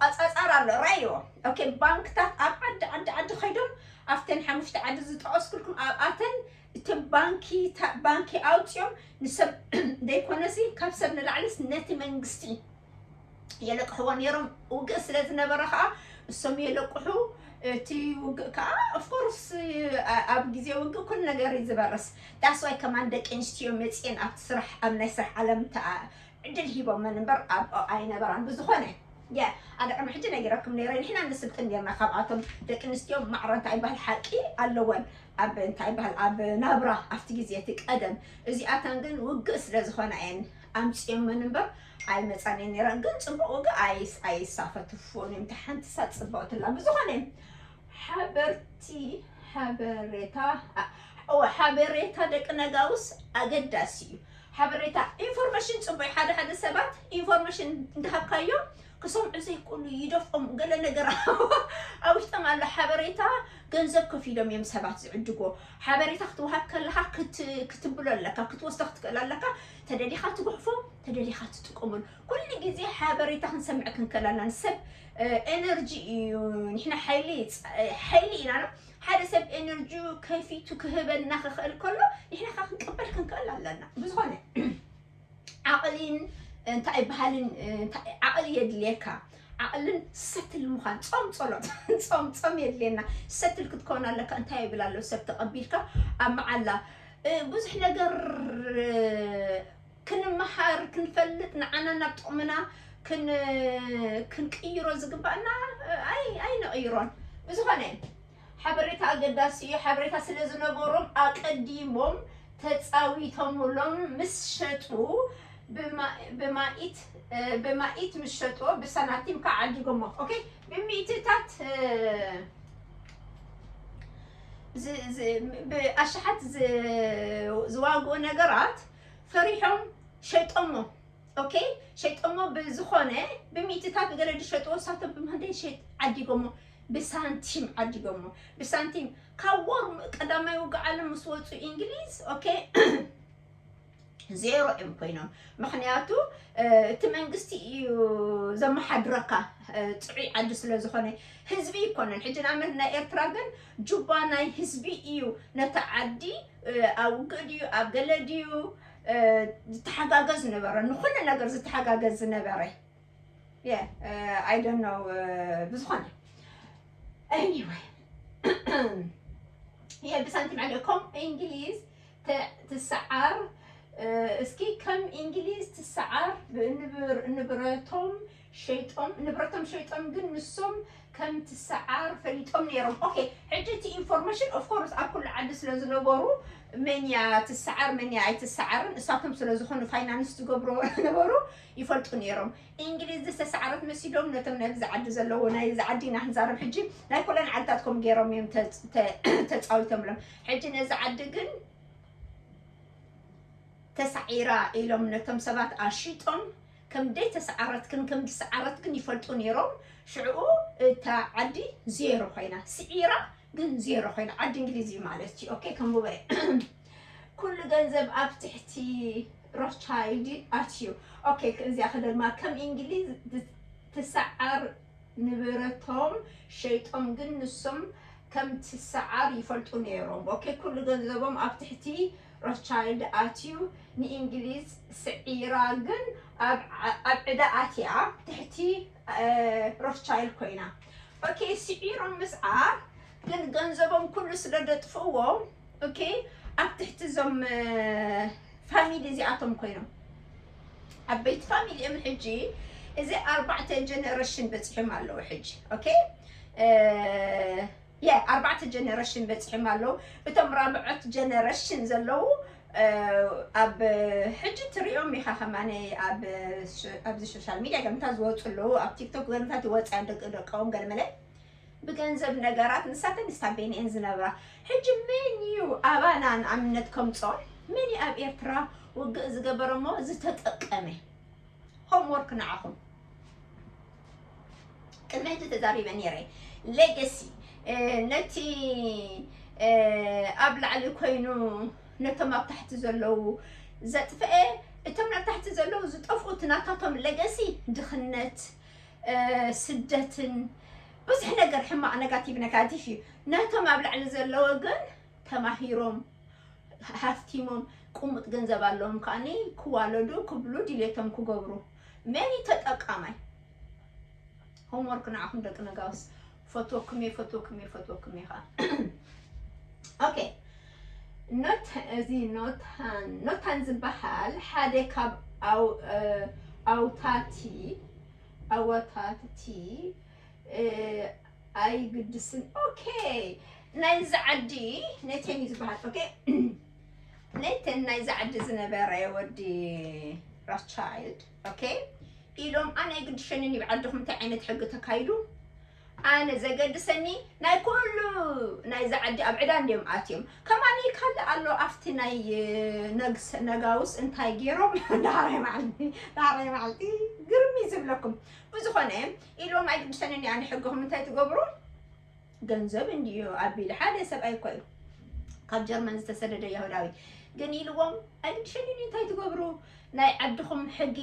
ቆፃፃር ኣሎ ራዮ ኦኬ ባንክታት ኣብ ዓዲ ዓዲ ዓዲ ከይዶም ኣብተን ሓሙሽተ ዓዲ ዝጠቀስኩልኩም ኣብኣተን እቶም ባንኪ ባንኪ ኣውፅኦም ንሰብ ዘይኮነሲ ካብ ሰብ ንላዕልስ ነቲ መንግስቲ የለቅሕዎ ነይሮም ውግእ ስለ ዝነበረ ከዓ እሶም የለቅሑ እቲ ውግእ ከዓ ኦፍኮርስ ኣብ ግዜ ውግእ ኩሉ ነገር እዩ ዝበርስ ዳስዋይ ከማን ደቂ ኣንስትዮ መፅኤን ኣብቲ ስራሕ ኣብ ናይ ስራሕ ዓለም ዕድል ሂቦመን እምበር ኣብኦ ኣይነበራን ብዝኾነ ኣነ ቅድሚ ሕጂ ነጊረኩም ነይረ ንሕና ንስልጥን ነርና ካብኣቶም ደቂ ኣንስትዮ ማዕረ እንታይ ይበሃል ሓቂ ኣለወን ኣብ እንታይ ይበሃል ኣብ ናብራ ኣብቲ ግዜ እቲ ቀደም እዚኣተን ግን ውግእ ስለ ዝኾና እየን ኣምፅኦመን እምበር ኣይመፃን እየን ነይረን ግን ፅቡቅ ውግእ ኣይሳፈትፉን እዮም ሓንቲ ሳት ፅብቅትላ ብዝኾነ ሓበርቲ ሓበሬታ ሓበሬታ ደቂ ነጋውስ ኣገዳሲ እዩ ሓበሬታ ኢንፎርሜሽን ፅቡቅ ሓደ ሓደ ሰባት ኢንፎርሜሽን እንዳሃብካዮ ክሰምዑ ዘይክእሉ ይደፍኦም ገለ ነገር ኣብ ውሽጦም ኣሎ ሓበሬታ ገንዘብ ከፊሎም እዮም ሰባት ዝዕድጎ ሓበሬታ ክትወሃብ ከለካ ክትብሎ ኣለካ ክትወስዶ ክትክእል ኣለካ ተደሊካ ትጉሕፎ ተደሊካ ትጥቀሙሉ ኩሉ ግዜ ሓበሬታ ክንሰምዕ ክንክእል ኣለና ሰብ ኤነርጂ እዩ ንሕና ሓይሊ ሓይሊ ኢና ሓደ ሰብ ኤነርጂ ከፊቱ ክህበና ክኽእል ከሎ ንሕና ካ ክንቀበል ክንክእል ኣለና ብዝኾነ ዓቕሊን እንታይ በሃልን ዓቕሊ የድልየካ ዓቕልን ሰትል ምዃን ፆም ፀሎት ፆም ፆም የድልየና ሰትል ክትከውን ኣለካ እንታይ ይብል ኣሎ ሰብ ተቐቢልካ ኣብ መዓላ ብዙሕ ነገር ክንመሃር ክንፈልጥ ንዓና ናብ ጥቕምና ክንቅይሮ ዝግባእና ኣይንቕይሮን ብዝኾነ ሓበሬታ ኣገዳሲ እዩ ሓበሬታ ስለ ዝነበሮም ኣቀዲሞም ተፃዊቶምሎም ምስ ሸጡ ብማኢት ብማኢት ምስ ሸጥዎ ብሳንቲም ከዓ ዓዲጎሞ። ኦኬ፣ ብሚእትታት ብኣሽሓት ዝዋግኡ ነገራት ፈሪሖም ሸይጦሞ። ኦኬ፣ ሸይጦሞ ብዝኾነ ብሚእትታት ብገለ ዝሸጥዎ ሳቶም ብመንደይ ሸይጥ ዓዲጎሞ። ብሳንቲም ዓዲጎሞ። ብሳንቲም ካብ ወር ቀዳማይ ውግእ ዓለም ምስ ወፁ እንግሊዝ፣ ኦኬ፣ ዜሮ እዮም ኮይኖም። ምክንያቱ እቲ መንግስቲ እዩ ዘመሓድረካ። ጥዑይ ዓዲ ስለ ዝኾነ ህዝቢ ይኮነን። ሕጂ ንኣብነት ናይ ኤርትራ ግን ጁባ ናይ ህዝቢ እዩ። ነቲ ዓዲ ኣብ ውግእ ድዩ ኣብ ገለ ድዩ ዝተሓጋገዝ ነበረ፣ ንኩሉ ነገር ዝተሓጋገዝ ዝነበረ። Yeah, I don't know። ብዝኾነ፣ anyway፣ ብሳንቲም ዓሊኩም እንግሊዝ ትስዓር። እስኪ ከም እንግሊዝ ትስዓር ንብረቶም ሸይጦም ንብረቶም ሸይጦም ግን ንሶም ከም ትስዓር ፈሊጦም ነይሮም። ኦኬ፣ ሕጂ እቲ ኢንፎርሜሽን ኦፍ ኮርስ ኣብ ኩሉ ዓዲ ስለ ዝነበሩ፣ መን እያ ትስዓር መን እያ ኣይትስዓርን እሳቶም ስለ ዝኾኑ ፋይናንስ ዝገብርዎ ነበሩ፣ ይፈልጡ ነይሮም። እንግሊዝ ዝተስዓረት መሲሎም ነቶም ናብዚ ዓዲ ዘለዎ፣ ናይዚ ዓዲ ኢና ክንዛረብ ሕጂ፣ ናይ ኩለን ዓድታት ከም ገይሮም እዮም ተፃዊቶምሎም። ሕጂ ነዚ ዓዲ ግን ተሳዒራ ኢሎም ነቶም ሰባት ኣሽጦም ከም ደይተስዓረት ግን ከም ዝስዓረት ግን ይፈልጡ ነይሮም። ሽዕኡ እታ ዓዲ ዜሮ ኮይና፣ ስዒራ ግን ዜሮ ኮይና፣ ዓዲ እንግሊዝ እዩ ማለት እዩ። ኦኬ፣ ከም ኩሉ ገንዘብ ኣብ ትሕቲ ሮትቻይልድ ኣትዩ። ኦኬ፣ እዚኣ ክደግማ፣ ከም እንግሊዝ ትስዓር ንብረቶም ሸይጦም ግን ንሶም ከም ትስዓር ይፈልጡ ነይሮም። ኦኬ፣ ኩሉ ገንዘቦም ኣብ ትሕቲ ሮትቻይልድ ኣትዩ፣ ንእንግሊዝ ስዒራ ግን ኣብ ዕዳ ኣትያ ትሕቲ ሮትቻይልድ ኮይና። ኦኬ፣ ስዒሮም ምስዓር ግን ገንዘቦም ኩሉ ስለ ደጥፍእዎ፣ ኦኬ፣ ኣብ ትሕቲ እዞም ፋሚሊ እዚኣቶም ኮይኖም፣ ዓበይቲ ፋሚሊ እዮም። ሕጂ እዚ ኣርባዕተ ጀነረሽን በፂሖም ኣለዉ። ሕጂ፣ ኦኬ፣ የ ኣርባዕተ ጀነረሽን በፂሖም ኣለዉ። እቶም ራብዖት ጀነረሽን ዘለዉ ኣብ ሕጂ ትሪኦም ኢኻ ከማነ ኣብዚ ሶሻል ሚድያ ገምታት ዝወፁ ኣለዉ፣ ኣብ ቲክቶክ ገምታት ይወፅያ ደቂ ደቀዎም ገለመለ ብገንዘብ ነገራት ንሳተን ስታቤን እየን ዝነብራ። ሕጂ መን እዩ ኣባና ንኣብነት ከምፅኦ? መን እዩ ኣብ ኤርትራ ውግእ ዝገበረ እሞ ዝተጠቀመ? ሆምወርክ ንዓኹም። ቅድሚ ሕጂ ተዛሪበ ነይረ። ሌገሲ ነቲ ኣብ ላዕሊ ኮይኑ ነቶም ኣብ ታሕቲ ዘለዉ ዘጥፍአ፣ እቶም ናብ ታሕቲ ዘለዉ ዝጠፍኡ እቲ ናታቶም ሌገሲ ድኽነት፣ ስደትን ብዙሕ ነገር ሕማቕ ነጋቲቭ ነጋቲቭ እዩ። ነቶም ኣብ ላዕሊ ዘለዎ ግን ተማሂሮም ሃፍቲሞም ቅሙጥ ገንዘብ ኣለዎም ከዓኒ ክዋለዱ ክብሉ ድሌቶም ክገብሩ። መን እዩ ተጠቃማይ? ሆምወርክ ንዓኹም ደቂ ነጋውስ። ፈትወኩም እየ፣ ፈትወኩም እየ፣ ፈትወኩም እየ ከዓ። ኦኬ፣ ኖት፣ እዚ ኖታን ኖታን ዝበሃል ሓደ ካብ ኣው ኣውታቲ ኣወታትቲ ኣይግድስን። ኦኬ፣ ናይዚ ዓዲ ነቴን እዩ ዝበሃል። ኦኬ፣ ነቴን ናይዚ ዓዲ ዝነበረ ወዲ ራትቻይልድ፣ ኦኬ፣ ኢሎም ኣነ ኣይግድሸንን እዩ ዓድኹም እንታይ ዓይነት ሕጊ ተካይዱ፣ ኣነ ዘገድሰኒ ናይ ኩሉ ናይዚ ዓዲ ኣብ ዕዳ እንድዮም ኣትዮም። ከማኒ ካልእ ኣሎ ኣብቲ ናይ ነግስ ነጋውስ እንታይ ገይሮም ዳሕራይ መዓልቲ ዳሕራይ መዓልቲ ግርም እዩ ዝብለኩም። ብዝኾነ ኢልዎም ኣይግድሰንን እዩ ኣነ ሕግኹም እንታይ ትገብሩ ገንዘብ እንድዩ ኣቢሉ ሓደ ሰብኣይ እኮ እዩ ካብ ጀርመን ዝተሰደደ ይሁዳዊ ግን ኢልዎም ኣይግድሸንን እዩ እንታይ ትገብሩ ናይ ዓድኹም ሕጊ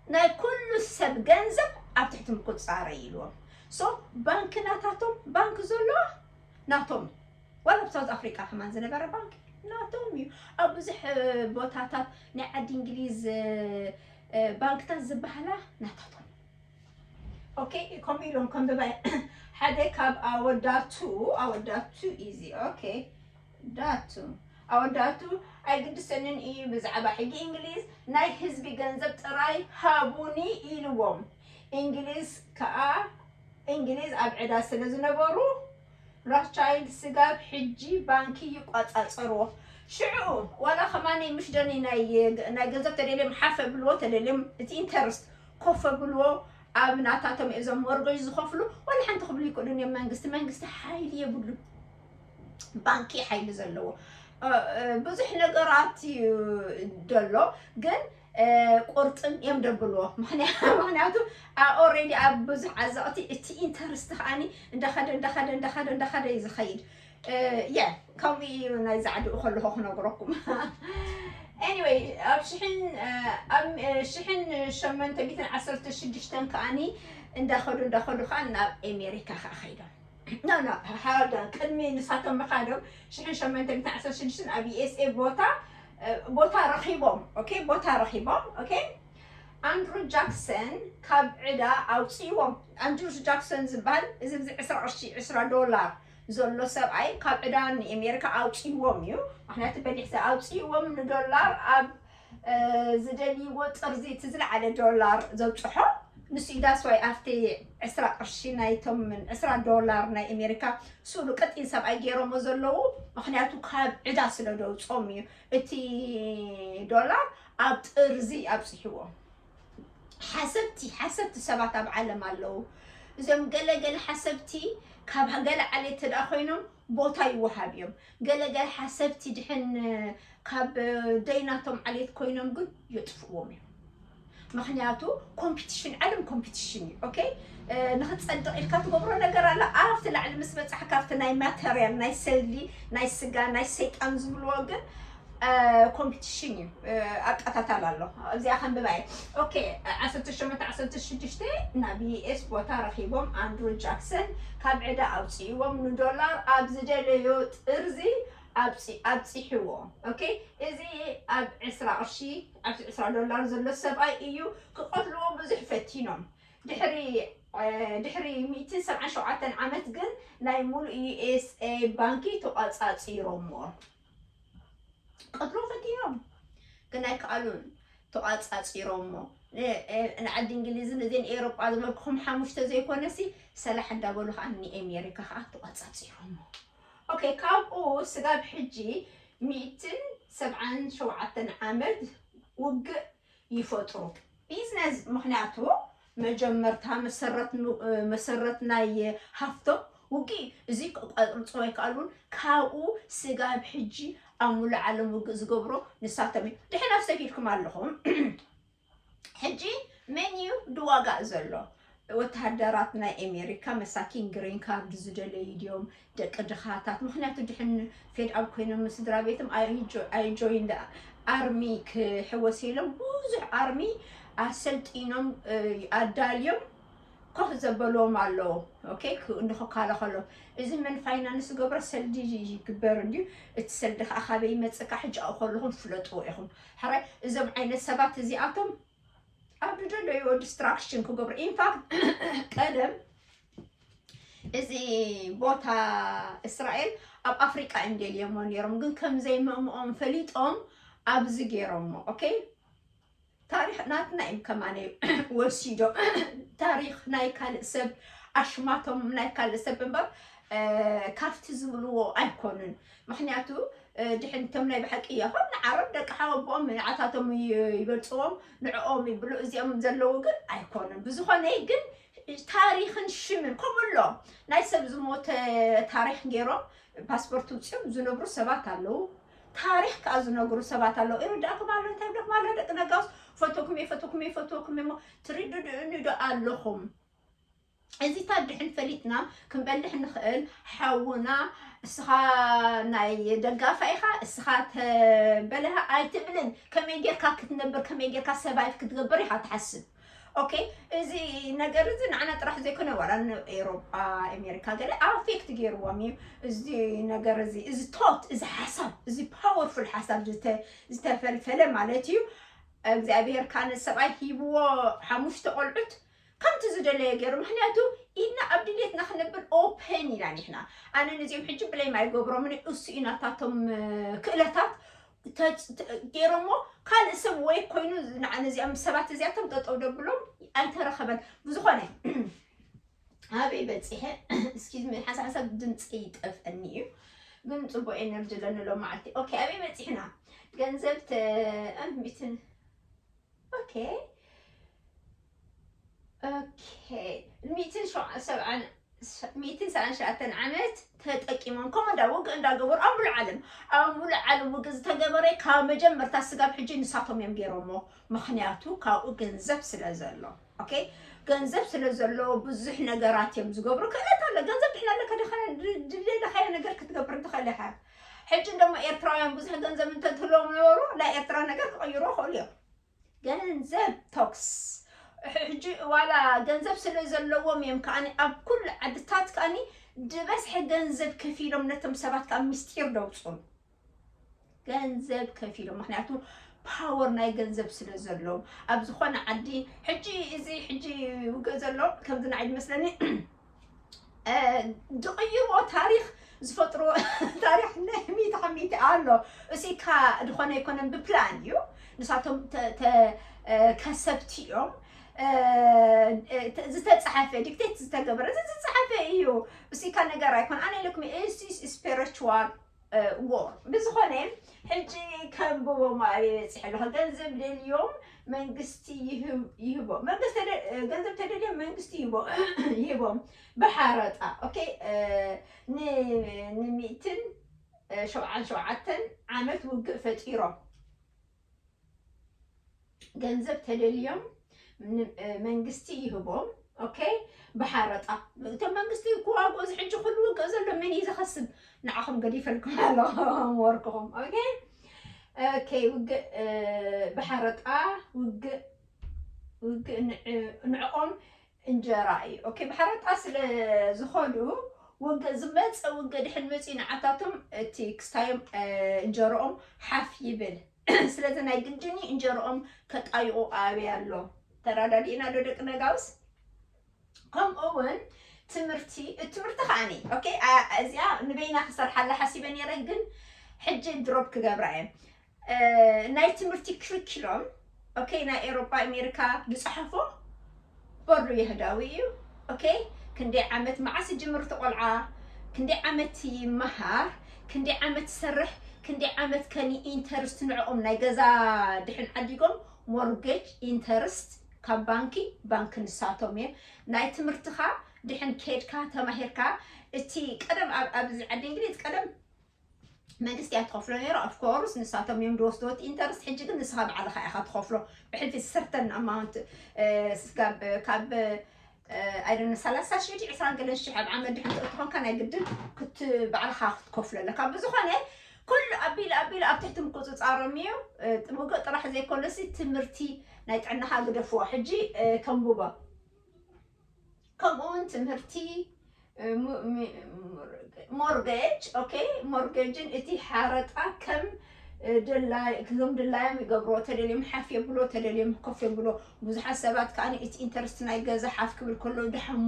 ናይ ኩሉ ሰብ ገንዘብ ኣብ ትሕቲ ምቁፅፃረይ ኢልዎም። ሶ ባንኪ ናታቶም ባንኪ ዘሎ ናቶም ዋላ ኣብ ሳውዝ ኣፍሪቃ ከማን ዝነበረ ባንኪ ናቶም እዩ። ኣብ ብዙሕ ቦታታት ናይ ዓዲ እንግሊዝ ባንክታት ዝበሃላ ናታቶም። ኦኬ፣ ከምኡ ኢሎም ከንብባ ሓደ ካብ ኣወዳቱ ኣወዳቱ ኢዚ ኦኬ ዳቱ ኣወዳቱ ኣይግድሰንን እዩ ብዛዕባ ሕጊ እንግሊዝ ናይ ህዝቢ ገንዘብ ጥራይ ሃቡኒ ኢልዎም። እንግሊዝ ከኣ እንግሊዝ ኣብ ዕዳ ስለ ዝነበሩ ራትቻይልድ ስጋብ ሕጂ ባንኪ ይቋጻጸርዎ። ሽዑ ዋላ ከማነይ ምሽ ደኒ ናይ ናይ ገንዘብ ተደልዮም ሓፍ ኣብልዎ፣ ተደልዮም እቲ ኢንተርስት ኮፍ ኣብልዎ። ኣብ ናታቶም እዞም ሞርገጅ ዝኸፍሉ ዋላ ሓንቲ ክብሉ ይክእሉን እዮም። መንግስቲ መንግስቲ ሓይሊ የብሉ፣ ባንኪ ሓይሊ ዘለዎ ብዙሕ ነገራት እዩ ደሎ። ግን ቁርጥም እዮም ደብልዎ። ምክንያቱ ኦሬዲ ኣብ ብዙሕ ዓዘቕቲ እቲ ኢንተርስት ከዓኒ እንዳኸደ እንዳኸደ እንዳኸደ እንዳኸደ እዩ ዝኸይድ። የ ከምኡ እዩ ናይ ዛዕድኡ ከለኹ ክነግረኩም። ኤኒወይ ኣብ ሽሕን ኣብ ሽሕን ሸመንተ ሚእትን ዓሰርተ ሽዱሽተን ከዓኒ እንዳኸዱ እንዳኸዱ ከዓ ናብ ኣሜሪካ ከዓ ኸይዶም። ኖ ኖ ሃልዳን ቅድሚ ንሳቶም ምኻዶም ሽሕን ሸመንተ ሚእትን ዓሰርተ ሽዱሽተን ኣብ ዩ ኤስ ኤ ቦታ ቦታ ረኺቦም። ኦኬ ቦታ ረኺቦም። ኦኬ ኣንድሩ ጃክሰን ካብ ዕዳ ኣውፅእዎም። ኣንድሩ ጃክሰን ዝበሃል እዚ ብዚ ዕስራ ቅርሺ ዕስራ ዶላር ዘሎ ሰብኣይ ካብ ዕዳ ንኣሜሪካ ኣውፅእዎም እዩ። ምክንያቱ በሊሕ ኣውፅእዎም ንዶላር ኣብ ዝደልይዎ ጥርዚ እቲ ዝለዓለ ዶላር ዘብፅሖ ንሱ እዩ። ዳስዋይ ኣብቲ ዕስራ ቅርሺ ናይቶም ዕስራ ዶላር ናይ ኣሜሪካ ስእሉ ቀጢን ሰብኣይ ገይሮሞ ዘለዉ። ምክንያቱ ካብ ዕዳ ስለ ደውፅኦም እዩ። እቲ ዶላር ኣብ ጥርዚ ኣብፅሕዎ። ሓሰብቲ ሓሰብቲ ሰባት ኣብ ዓለም ኣለዉ። እዞም ገለገለ ሓሰብቲ ካብ ገለ ዓሌት ተዳ ኮይኖም ቦታ ይወሃብ እዮም። ገለገለ ሓሰብቲ ድሕን ካብ ደይናቶም ዓሌት ኮይኖም ግን የጥፍዎም እዮም። ምክንያቱ ኮምፒቲሽን ዓለም ኮምፒቲሽን እዩ። ኦኬ ንክትፀድቕ ኢልካ ትገብሮ ነገር ኣለ። ኣብቲ ላዕሊ ምስ በፃሕ ካብቲ ናይ ማተርያል ናይ ሰሊ ናይ ስጋ ናይ ሰይጣን ዝብልዎ ግን ኮምፒቲሽን እዩ። ኣቀታታል ኣሎ። እዚኣ ከንብባ እየ። ኦኬ ዓሰርተ ሸሞንተ ዓሰርተ ሽዱሽተ ናብ ዩ ኤስ ቦታ ረኺቦም ኣንድሩ ጃክሰን ካብ ዕዳ ኣውፅእዎም ንዶላር ኣብ ዝደለዮ ጥርዚ ኣብፂሕዎ። ኦኬ እዚ ኣብ ዕስራ ቅርሺ ኣብቲ ዕስራ ዶላር ዘሎ ሰብኣይ እዩ። ክቐትልዎ ብዙሕ ፈቲኖም። ድሕሪ ድሕሪ ሚእትን ሰብዓን ሸውዓተን ዓመት ግን ናይ ሙሉእ ዩ ኤስ ኤ ባንኪ ተቋፃፂሮሞ። ቀትሎ ፈቲኖም ግን ኣይከኣሉን። ተቋፃፂሮሞ ንዓዲ እንግሊዝን እዚን ኤሮጳ ዝበልኩኹም ሓሙሽተ ዘይኮነሲ ሰላሕ እንዳበሉ ከዓ ንኤሜሪካ ከዓ ተቋፃፂሮሞ። ኦኬ ካብኡ ስጋብ ሕጂ ሚእትን ሰብዓን ሸውዓተን ዓመት ውግእ ይፈጥሩ። ቢዝነስ ምክንያቱ መጀመርታ መሰረት መሰረት ናይ ሃፍቶም ውግእ እዚ ክቋፅርፅዎ ኣይከኣሉን። ካብኡ ስጋብ ሕጂ ኣብ ሙሉእ ዓለም ውግእ ዝገብሮ ንሳቶም እዩ። ድሕን ኣብ ሰፊርኩም ኣለኹም። ሕጂ መን እዩ ድዋጋእ ዘሎ? ወተሃደራት ናይ ኣሜሪካ መሳኪን ግሪን ካርድ ዝደለዩ ድዮም? ደቂ ድኻታት ምክንያቱ ድሕን ፌድ ኣብ ኮይኖም ምስ ስድራ ቤቶም ኣይጆይን ኣርሚ ክሕወስ ኢሎም ብዙሕ ኣርሚ ኣሰልጢኖም ኣዳልዮም ኮፍ ዘበልዎም ኣለዎ። ኦኬ ንክከላኸሎም እዚ መን ፋይናንስ ገብረ ሰልዲ ይግበር እንድዩ። እቲ ሰልዲ ከዓ ካበይ ይመፅእ ከዓ ሕጂ ኣብኡ ከለኹም ፍለጥዎ ኢኹም። ሕራይ እዞም ዓይነት ሰባት እዚኣቶም ኣብ ዝደለይዎ ዲስትራክሽን ክገብሩ ኢንፋክት ቀደም እዚ ቦታ እስራኤል ኣብ ኣፍሪቃ እዮም ደልዮሞ ነይሮም ግን ከም ዘይመእምኦም ፈሊጦም ኣብዚ ገይሮሞ። ኦኬ ታሪኽ ናትና እዮም ከማነ ወሲዶም ታሪኽ ናይ ካልእ ሰብ ኣሽማቶም ናይ ካልእ ሰብ እምበር ካብቲ ዝብልዎ ኣይኮኑን። ምክንያቱ ድሕንቶም ናይ ብሓቂ እዮም ንዓረብ ደቂ ሓወቦኦም ንዓታቶም ይበልፅዎም ንዕኦም ይብሉ እዚኦም ዘለዉ ግን ኣይኮኑን። ብዝኾነ ግን ታሪኽን ሽምን ከምኡ ኣሎ ናይ ሰብ ዝሞተ ታሪኽ ገይሮም ፓስፖርት ውፅኦም ዝነብሩ ሰባት ኣለዉ። ታሪኽ ከዓ ዝነግሩ ሰባት ኣለዉ። ይርዳእኩም ኣሎ እንታይ ብለኩም ኣሎ ደቂ ነጋውስ ፈቶኩም እየ ፈቶኩም እየ ፈቶኩም እሞ ትርድድእኒ ዶ ኣለኹም? እዚታት ድሕን ፈሊጥና ክንበልሕ ንኽእል። ሓውና እስኻ ናይ ደጋፋ ኢኻ እስኻ ተበለሃ ኣይትብልን። ከመይ ጌርካ ክትነብር ከመይ ጌርካ ሰባይፍ ክትገብር ኢኻ ትሓስብ። ኦኬ እዚ ነገር እዚ ንዓና ጥራሕ ዘይኮነ ዋላ ንኤሮጳ ኣሜሪካ ገለ ኣፌክት ገይርዎም እዩ። እዚ ነገር እዚ እዚ ቶት እዚ ሓሳብ እዚ ፓወርፉል ሓሳብ ዝተፈልፈለ ማለት እዩ። እግዚኣብሔር ካነ ሰብኣይ ሂብዎ ሓሙሽተ ቆልዑት ከምቲ ዝደለየ ገይሩ ምክንያቱ ኢድና ኣብ ድሌትና ክነብል ኦፐን ኢና ኒሕና። ኣነ ነዚኦም ሕጂ ብለይም ኣይገብሮምን እሱ ኢናታቶም ክእለታት ገይሮሞ ካልእ ሰብ ወይ ኮይኑ ነዚኦም ሰባት እዚኣቶም ጠጠው ደብሎም ኣይተረኸበን። ብዝኾነ ኣበይ በፂሐ? እስኪዝ ሚ፣ ሓንሳብ ሓንሳብ ድምፂ ይጠፍአኒ እዩ፣ ግን ፅቡቅ ኤነርጂ ኣለኒ ሎም መዓልቲ። ኦኬ፣ ኣበይ በፂሕና? ገንዘብ ተ- እ፣ ሚትን ኦኬ ኦኬ ሚትን ሸውዓ- ሰብዓን ሚትን ሰብዓን ሸውዓተን ዓመት ተጠቂሞም፣ ከምኡ እንዳ ውግእ እንዳገበሩ ኣብ ሙሉእ ዓለም፣ ኣብ ሙሉእ ዓለም ውግእ ዝተገበረ ካብ መጀመርታ ስጋብ ሕጂ ንሳቶም እዮም ገይሮሞ። ምክንያቱ ካብኡ ገንዘብ ስለ ዘሎ። ኦኬ፣ ገንዘብ ስለ ዘሎ ብዙሕ ነገራት እዮም ዝገብሩ። ክእለት ኣሎ፣ ገንዘብ ድሕን ኣለካ ድኻ ድደለኻዮ ነገር ክትገብር ትኽእል ኢኻ። ሕጂ ደሞ ኤርትራውያን ብዙሕ ገንዘብ እንተትህልዎም ነበሩ ናይ ኤርትራ ነገር ክቕይሮ ይኽእሉ እዮም። ገንዘብ ቶክስ ሕጂ ዋላ ገንዘብ ስለ ዘለዎም እዮም ከዓኒ ኣብ ኩሉ ዓድታት ከዓኒ ዝበዝሐ ገንዘብ ከፊሎም ነቶም ሰባት ከዓ ምስጢር ደውፅሉ። ገንዘብ ከፊሎም፣ ምክንያቱ ፓወር ናይ ገንዘብ ስለ ዘለዎም ኣብ ዝኾነ ዓዲ። ሕጂ እዚ ሕጂ ውግእ ዘሎ ከምዚ ንዓይ ዝመስለኒ እ፣ ዝቕይርዎ ታሪኽ ዝፈጥርዎ ታሪኽ ናይ ሚእቲ ካብ ሚእቲ ኣሎ። እሲካ ዝኾነ ኣይኮነን፣ ብፕላን እዩ። ንሳቶም ተ- ተ- እ፣ ከሰብቲ እዮም። እ፣ እ፣ ተ- ዝተጻሓፈ ዲክቴት ዝተገበረ እዚ ዝተጻሓፈ እዩ። እሲካ ነገር ኣይኮን። ኣነ ኢለኩም እሲ ስፒሪቹዋል ዎር ብዝኾነ ሕጂ ከንብቦም ኣበይ በፂሐ ኣለኹ። ገንዘብ ደልዮም መንግስቲ ይህብ- ይህቦም። መንግስቲ ተደ- ገንዘብ ተደልዮም መንግስቲ ይህቦም ይህቦም ብሓረጣ። ኦኬ፣ እ፣ ን- ንሚእትን ሸውዓን ሸውዓተን ዓመት ውግእ ፈጢሮም። ገንዘብ ተደልዮም ን- እ፣ መንግስቲ ይህቦም። ኦኬ፣ ብሓረጣ እቶም መንግስቲ ክዋግኡ እዚ ሕጂ ኩሉ ውግእ ዘሎ መን እዩ ዝኸስብ? ንዓኹም ገዲፈልኩም ኣለኹም ወርቅኹም። ኦኬ ኦኬ፣ ውግእ እ፣ ብሓረጣ ውግእ ውግእ ንዕ- ንዕኦም እንጀራ እዩ። ኦኬ፣ ብሓረጣ ስለ ዝኾዱ ውግእ ዝመፀ ውግእ ድሕን መፂኡ ንዓታቶም እቲ ክስታዮም እ፣ እንጀርኦም ሓፍ ይብል። ስለዚ ናይ ግድን እዩ እንጀርኦም ከጣይቑ ኣበይ ኣሎ። ተረዳዲእና ዶ ደቂ ነጋውስ? ከምኡ እውን ትምህርቲ ትምህርቲ ከዓኒ ኦኬ፣ ኣ- እዚኣ ንበይና ክሰርሓላ ሓሲበ ነይረ፣ ግን ሕጂ ድሮፕ ክገብራ እየ። እ፣ ናይ ትምህርቲ ክሪኪሎም ኦኬ፣ ናይ ኤሮፓ ኣሜሪካ ዝፀሓፎ በሩ የህዳዊ እዩ። ኦኬ፣ ክንደይ ዓመት መዓስ ይጅምር እቲ ቆልዓ፣ ክንደይ ዓመት ይመሃር፣ ክንደይ ዓመት ይሰርሕ፣ ክንደይ ዓመት ከኒ ኢንተርስት ንዕኦም ናይ ገዛ ድሕን ዓዲጎም ሞርጌጅ ኢንተርስት ካብ ባንኪ ባንኪ ንሳቶም እዮም። ናይ ትምህርትኻ ድሕን ኬድካ ተማሂርካ እቲ ቀደም ኣብ ኣብዚ ዓዲ እንግሊዝ ቀደም መንግስቲ እያ ትኸፍሎ ነይሩ። ኦፍኮርስ ንሳቶም እዮም ዝወስድዎ እቲ ኢንተርስት። ሕጂ ግን ንስኻ ባዕልኻ ኢኻ ትኸፍሎ ብሕልፊ ሰርተን ኣማውንት ስጋብ ካብ ኣይደነ ሰላሳ ሺሕ ዕስራን ገለን ሺሕ ኣብ ዓመት ድሕን ትእትኾንካ ናይ ግድን ክት ባዕልኻ ክትከፍሎ ኣለካ። ብዝኾነ ኩሉ ኣቢሉ ኣቢሉ ኣብ ትሕቲ ምቁፅፃሮም እዩ። እ፣ ውግእ ጥራሕ ዘይኮነሲ ትምህርቲ ናይ ጥዕናኻ ግደፍዎ። ሕጂ እ፣ ከንብቦ ከምኡውን ትምህርቲ እ፣ ሙ- ሚ- ሞርጌጅ ኦኬ፣ ሞርጌጅን እቲ ሓረጣ ከም እ፣ ድላይ ከም ድላዮም ይገብርዎ። ተደልዮም ሓፍ የብሎ፣ ተደልዮም ኮፍ የብሎ። ብዙሓት ሰባት ከዓ እቲ ኢንተርስት ናይ ገዛ ሓፍ ክብል ከሎ ድሓሙ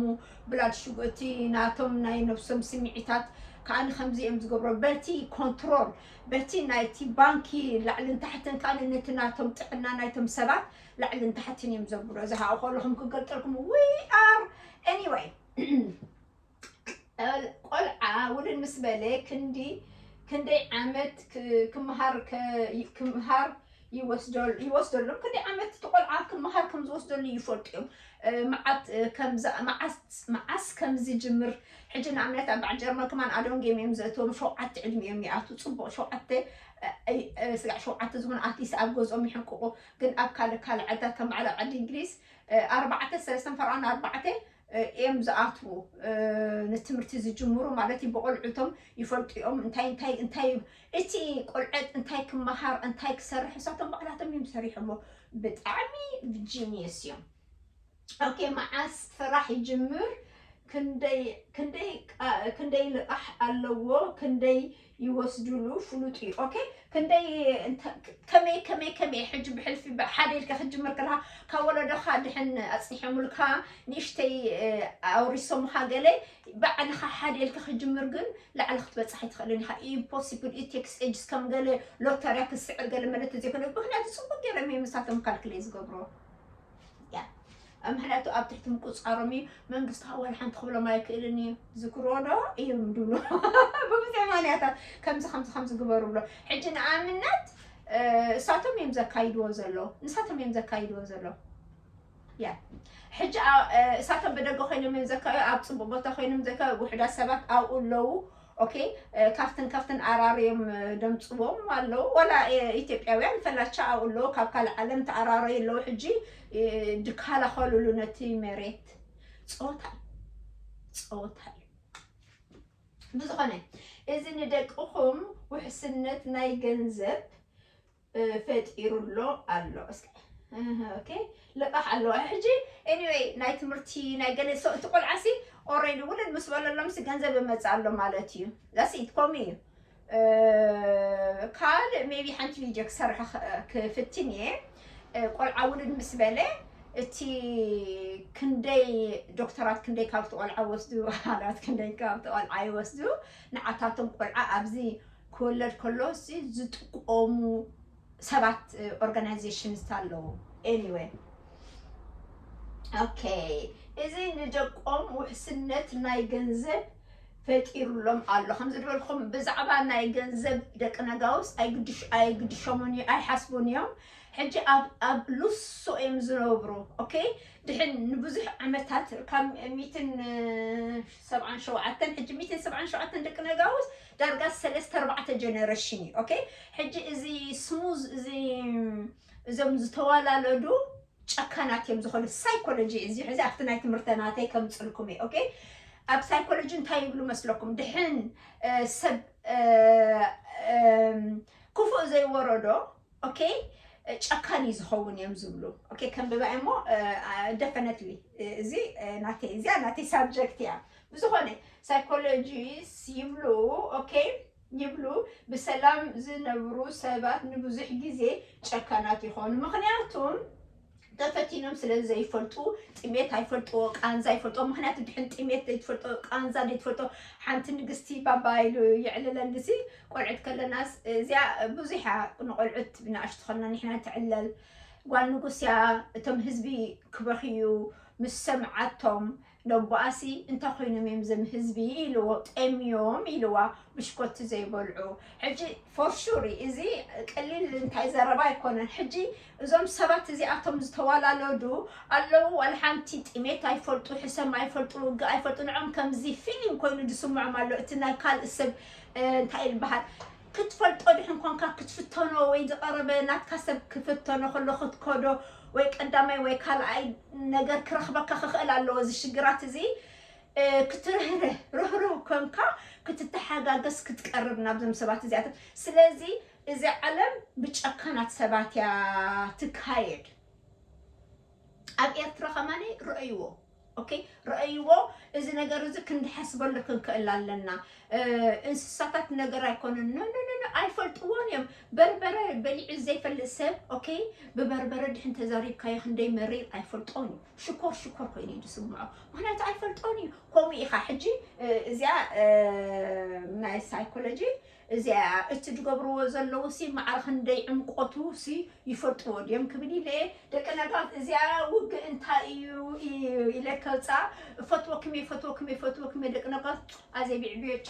ብላድ ሽጉ እቲ ናቶም ናይ ነብሶም ስምዒታት ከዓ ከምዚ እዮም ዝገብሮ። በቲ ኮንትሮል በቲ ናይቲ ባንኪ ላዕልን ታሕትን ከዓ ነቲ ናቶም ጥዕና ናይቶም ሰባት ላዕልን ታሕትን እዮም ዘብሎ። እዚ ከዓ ከለኹም ክገልጠልኩም we are anyway ቆልዓ ውልድ ምስ በለ ክንዲ ክንደይ ዓመት ክ- ክምሃር ከ- ክምሃር ይወስደሉ ይወስደሎም ክንደይ ዓመት እቲ ቆልዓ ክምሃር ከም ዝወስደሉ ይፈልጡ እዮም። እ፣ መዓት እ፣ ከም ዛ- መዓስ መዓስ ከም ዝጅምር ሕጂ ንኣብነት ኣብ በዓል ጀርመን ከማን ኣዶንጌም እዮም ዘእትዎም ሸውዓተ ዕድሚኦም ይኣቱ ጽቡቕ ሸውዓተ እ፣ እ፣ ስጋዕ ሸውዓተ ዝኾነ ኣትሊስት ኣብ ገዝኦም ይሕንቅቑ። ግን ኣብ ካልእ ካልእ ዓድታት ከም በዓል ኣብ ዓዲ እንግሊዝ እ፣ ኣርባዕተ ሰለስተን ፈርዖን ኣርባዕተ እዮም ዝኣትዉ ንትምህርቲ ዝጅምሩ ማለት እዩ። ብቆልዑቶም ይፈልጡ እዮም እንታይ እንታይ እንታይ እቲ ቆልዐት እንታይ ክመሃር እንታይ ክሰርሕ እሳቶም ባዕላቶም እዮም ሰሪሖሞ። ብጣዕሚ ጂኒየስ እዮም። ኦኬ መዓስ ስራሕ ይጅምር ክንደይ ክንደይ ክንደይ ልቃሕ ኣለዎ ክንደይ ይወስድሉ ፍሉጥ እዩ። ኦኬ ክንደይ ከመይ ከመይ ከመይ ሕጂ ብሕልፊ ሓደ ኢልካ ክትጅምር ከለካ ካብ ወለዶካ ድሕን ኣፅኒሖምልካ ንእሽተይ ኣውሪሶምካ ገለ ባዕልካ ሓደ ኢልካ ክትጅምር ግን ላዕሊ ክትበፅሕ ኣይትኽእልን ኢካ። ኢምፖሲብል ኢቴክስ ኤጅስ ከም ገለ ሎተርያ ክስዕር ገለ መለት ዘይኮነ ምክንያቱ ፅቡቅ ገይሮም እዮም ንሳቶም ካልክሌ ዝገብሮ። ያ ምክንያቱ ኣብ ትሕቲ ምቁፃሮም እዩ። መንግስቲ ካብ ዋላ ሓንቲ ክብሎም ኣይክእልን እዩ። ዝክርዎ ዶ እዮም ድብሎ። ብብዙሕ ምክንያታት ከምዚ ከምዚ ከምዚ ግበሩ ብሎ። ሕጂ ንኣብነት እሳቶም እዮም ዘካይድዎ ዘሎ፣ ንሳቶም እዮም ዘካይድዎ ዘሎ። ያ ሕጂ እሳቶም ብደገ ኮይኖም እዮም ዘካዩ ኣብ ፅቡቅ ቦታ ኮይኖም ዘካዩ ውሕዳት ሰባት ኣብኡ ኣለዉ። ኦኬ፣ ካብትን ካብትን ኣራርዮም ደምፅዎም ኣለዉ። ወላ ኢትዮጵያውያን ፈላቻ ኣብኡ ኣለዉ፣ ካብ ካልእ ዓለም ተኣራረዩ ኣለዉ። ሕጂ ድካላኸሉሉ ነቲ መሬት። ፆታ ፆታ እዩ። ብዝኾነ እዚ ንደቅኹም ውሕስነት ናይ ገንዘብ ፈጢሩሎ ኣሎ። እስከ ኦኬ፣ ልቓሕ ኣለዋ ሕጂ። ኤኒወይ ናይ ትምህርቲ ናይ ገለ ሰው እቲ ቆልዓሲ ኦሬዲ ውልድ ምስ በለሎም ሲ ገንዘብ እመጽእ ኣሎ ማለት እዩ። ዛስ ኢት ኮሚ እዩ። ካልእ ሜቢ ሓንቲ ቪድዮ ክሰርሕ ክፍትን እየ። ቆልዓ ውልድ ምስ በለ እቲ ክንደይ ዶክተራት ክንደይ ካብቲ ቆልዓ ወስዱ፣ ኣላት ክንደይ ካብቲ ቆልዓ ይወስዱ። ንዓታቶም ቆልዓ ኣብዚ ክወለድ ከሎ ሲ ዝጥቀሙ ሰባት ኦርጋናይዜሽንስ ኣለዉ። ኤኒወይ ኦኬ፣ እዚ ንደቆም ውሕስነት ናይ ገንዘብ ፈጢሩሎም ኣሎ። ከምዚ ዝበልኩም ብዛዕባ ናይ ገንዘብ ደቂ ነጋውስ ኣይግድሽ ኣይግድሾምን እዩ፣ ኣይሓስቡን እዮም። ሕጂ ኣብ ኣብ ሉሶ እዮም ዝነብሩ። ኦኬ፣ ድሕን ንብዙሕ ዓመታት ካብ ሚትን ሰብዓን ሸውዓተን ሕጂ ሚትን ሰብዓን ሸውዓተን ደቂ ነጋውስ ዳርጋ ሰለስተ ኣርባዕተ ጀነሬሽን እዩ። ኦኬ፣ ሕጂ እዚ ስሙዝ እዚ እዞም ዝተዋላለዱ ጨካናት እዮም ዝኾኑ። ሳይኮሎጂ እዚ ሕዚ ኣብቲ ናይ ትምህርተ ናተይ ከምፅልኩም እየ። ኦኬ፣ ኣብ ሳይኮሎጂ እንታይ ይብሉ መስለኩም? ድሕን ሰብ ክፉእ ዘይወረዶ ኦኬ፣ ጨካን እዩ ዝኸውን እዮም ዝብሉ። ኦኬ፣ ከንብባ እሞ ደፈነትሊ እዚ ናተይ እዚኣ ናተይ ሳብጀክት እያ። ብዝኾነ ሳይኮሎጂስ ይብሉ። ኦኬ፣ ይብሉ ብሰላም ዝነብሩ ሰባት ንብዙሕ ግዜ ጨካናት ይኾኑ። ምኽንያቱም ተፈቲኖም ስለ ዘይፈልጡ፣ ጥሜት ኣይፈልጥዎ፣ ቃንዛ ኣይፈልጥዎ። ምኽንያቱ ድሕን ጥሜት ዘይትፈልጦ፣ ቃንዛ ዘይትፈልጦ፣ ሓንቲ ንግስቲ ባባ ኢሉ ይዕልለኒ ሲ ቆልዕት ከለናስ እዚኣ ብዙሕ እያ ንቆልዑት ብንኣሽቱ ከለና ንሕና ትዕለል። ጓል ንጉስ እያ፣ እቶም ህዝቢ ክበኽዩ ምስ ሰምዓቶም ነቦኣሲ እንታይ ኮይኖም እዮም ዘም ህዝቢ ኢልዎ፣ ጠምዮም ኢልዋ፣ ብሽኮቲ ዘይበልዑ። ሕጂ ፎር ሹር እዚ ቀሊል እንታይ ዘረባ ኣይኮነን። ሕጂ እዞም ሰባት እዚኣቶም ዝተዋላለዱ ኣለዉ፣ ዋላ ሓንቲ ጥሜት ኣይፈልጡ፣ ሕሰም ኣይፈልጡ፣ ውግእ ኣይፈልጡ። ንዖም ከምዚ ፊሊንግ ኮይኑ ዝስምዖም ኣሎ። እቲ ናይ ካልእ ሰብ እንታይ ይበሃል ክትፈልጦ ድሕን ኮንካ ክትፍተኖ ወይ ዝቐረበ ናትካ ሰብ ክፍተኖ ከሎ ክትከዶ ወይ ቀዳማይ ወይ ካልኣይ ነገር ክረኽበካ ክኽእል ኣለዎ። እዚ ሽግራት እዚ ክትርህርህ ርህሩህ ኮንካ ክትተሓጋገስ ክትቀርብ ናብዞም ሰባት እዚኣቶም። ስለዚ እዚ ዓለም ብጨካናት ሰባት እያ ትካየድ። ኣብ ኤርትራ ከማኒ ረእይዎ። ኦኬ፣ ረእይዎ። እዚ ነገር እዚ ክንድሓስበሉ ክንክእል ኣለና። እንስሳታት ነገር ኣይኮኑን። ኖ ኖ ኖ፣ ኣይፈልጥዎን እዮም። በርበረ በሊዑ ዘይፈልጥ ሰብ ኦኬ፣ ብበርበረ ድሕን ተዛሪብካዮ ክንደይ መሪር ኣይፈልጦን እዩ። ሽኮር ሽኮር ኮይኑ እዩ ዝስምዖ፣ ምክንያቱ ኣይፈልጦን እዩ። ከምኡ ኢኻ ሕጂ እዚኣ ናይ ሳይኮሎጂ እዚኣ እቲ ዝገብርዎ ዘለዉ ሲ ማዕረ ክንደይ ዕምቆቱ ሲ ይፈልጥዎ ድዮም ክብል ኢለ። ደቂ ነጋት እዚኣ ውግእ እንታይ እዩ ኢለ ከውፃ። ፈትወክም እየ፣ ፈትወክም እየ፣ ፈትወክም እየ ደቂ ነጋት። ኣዘይ ቢዕብዮቻ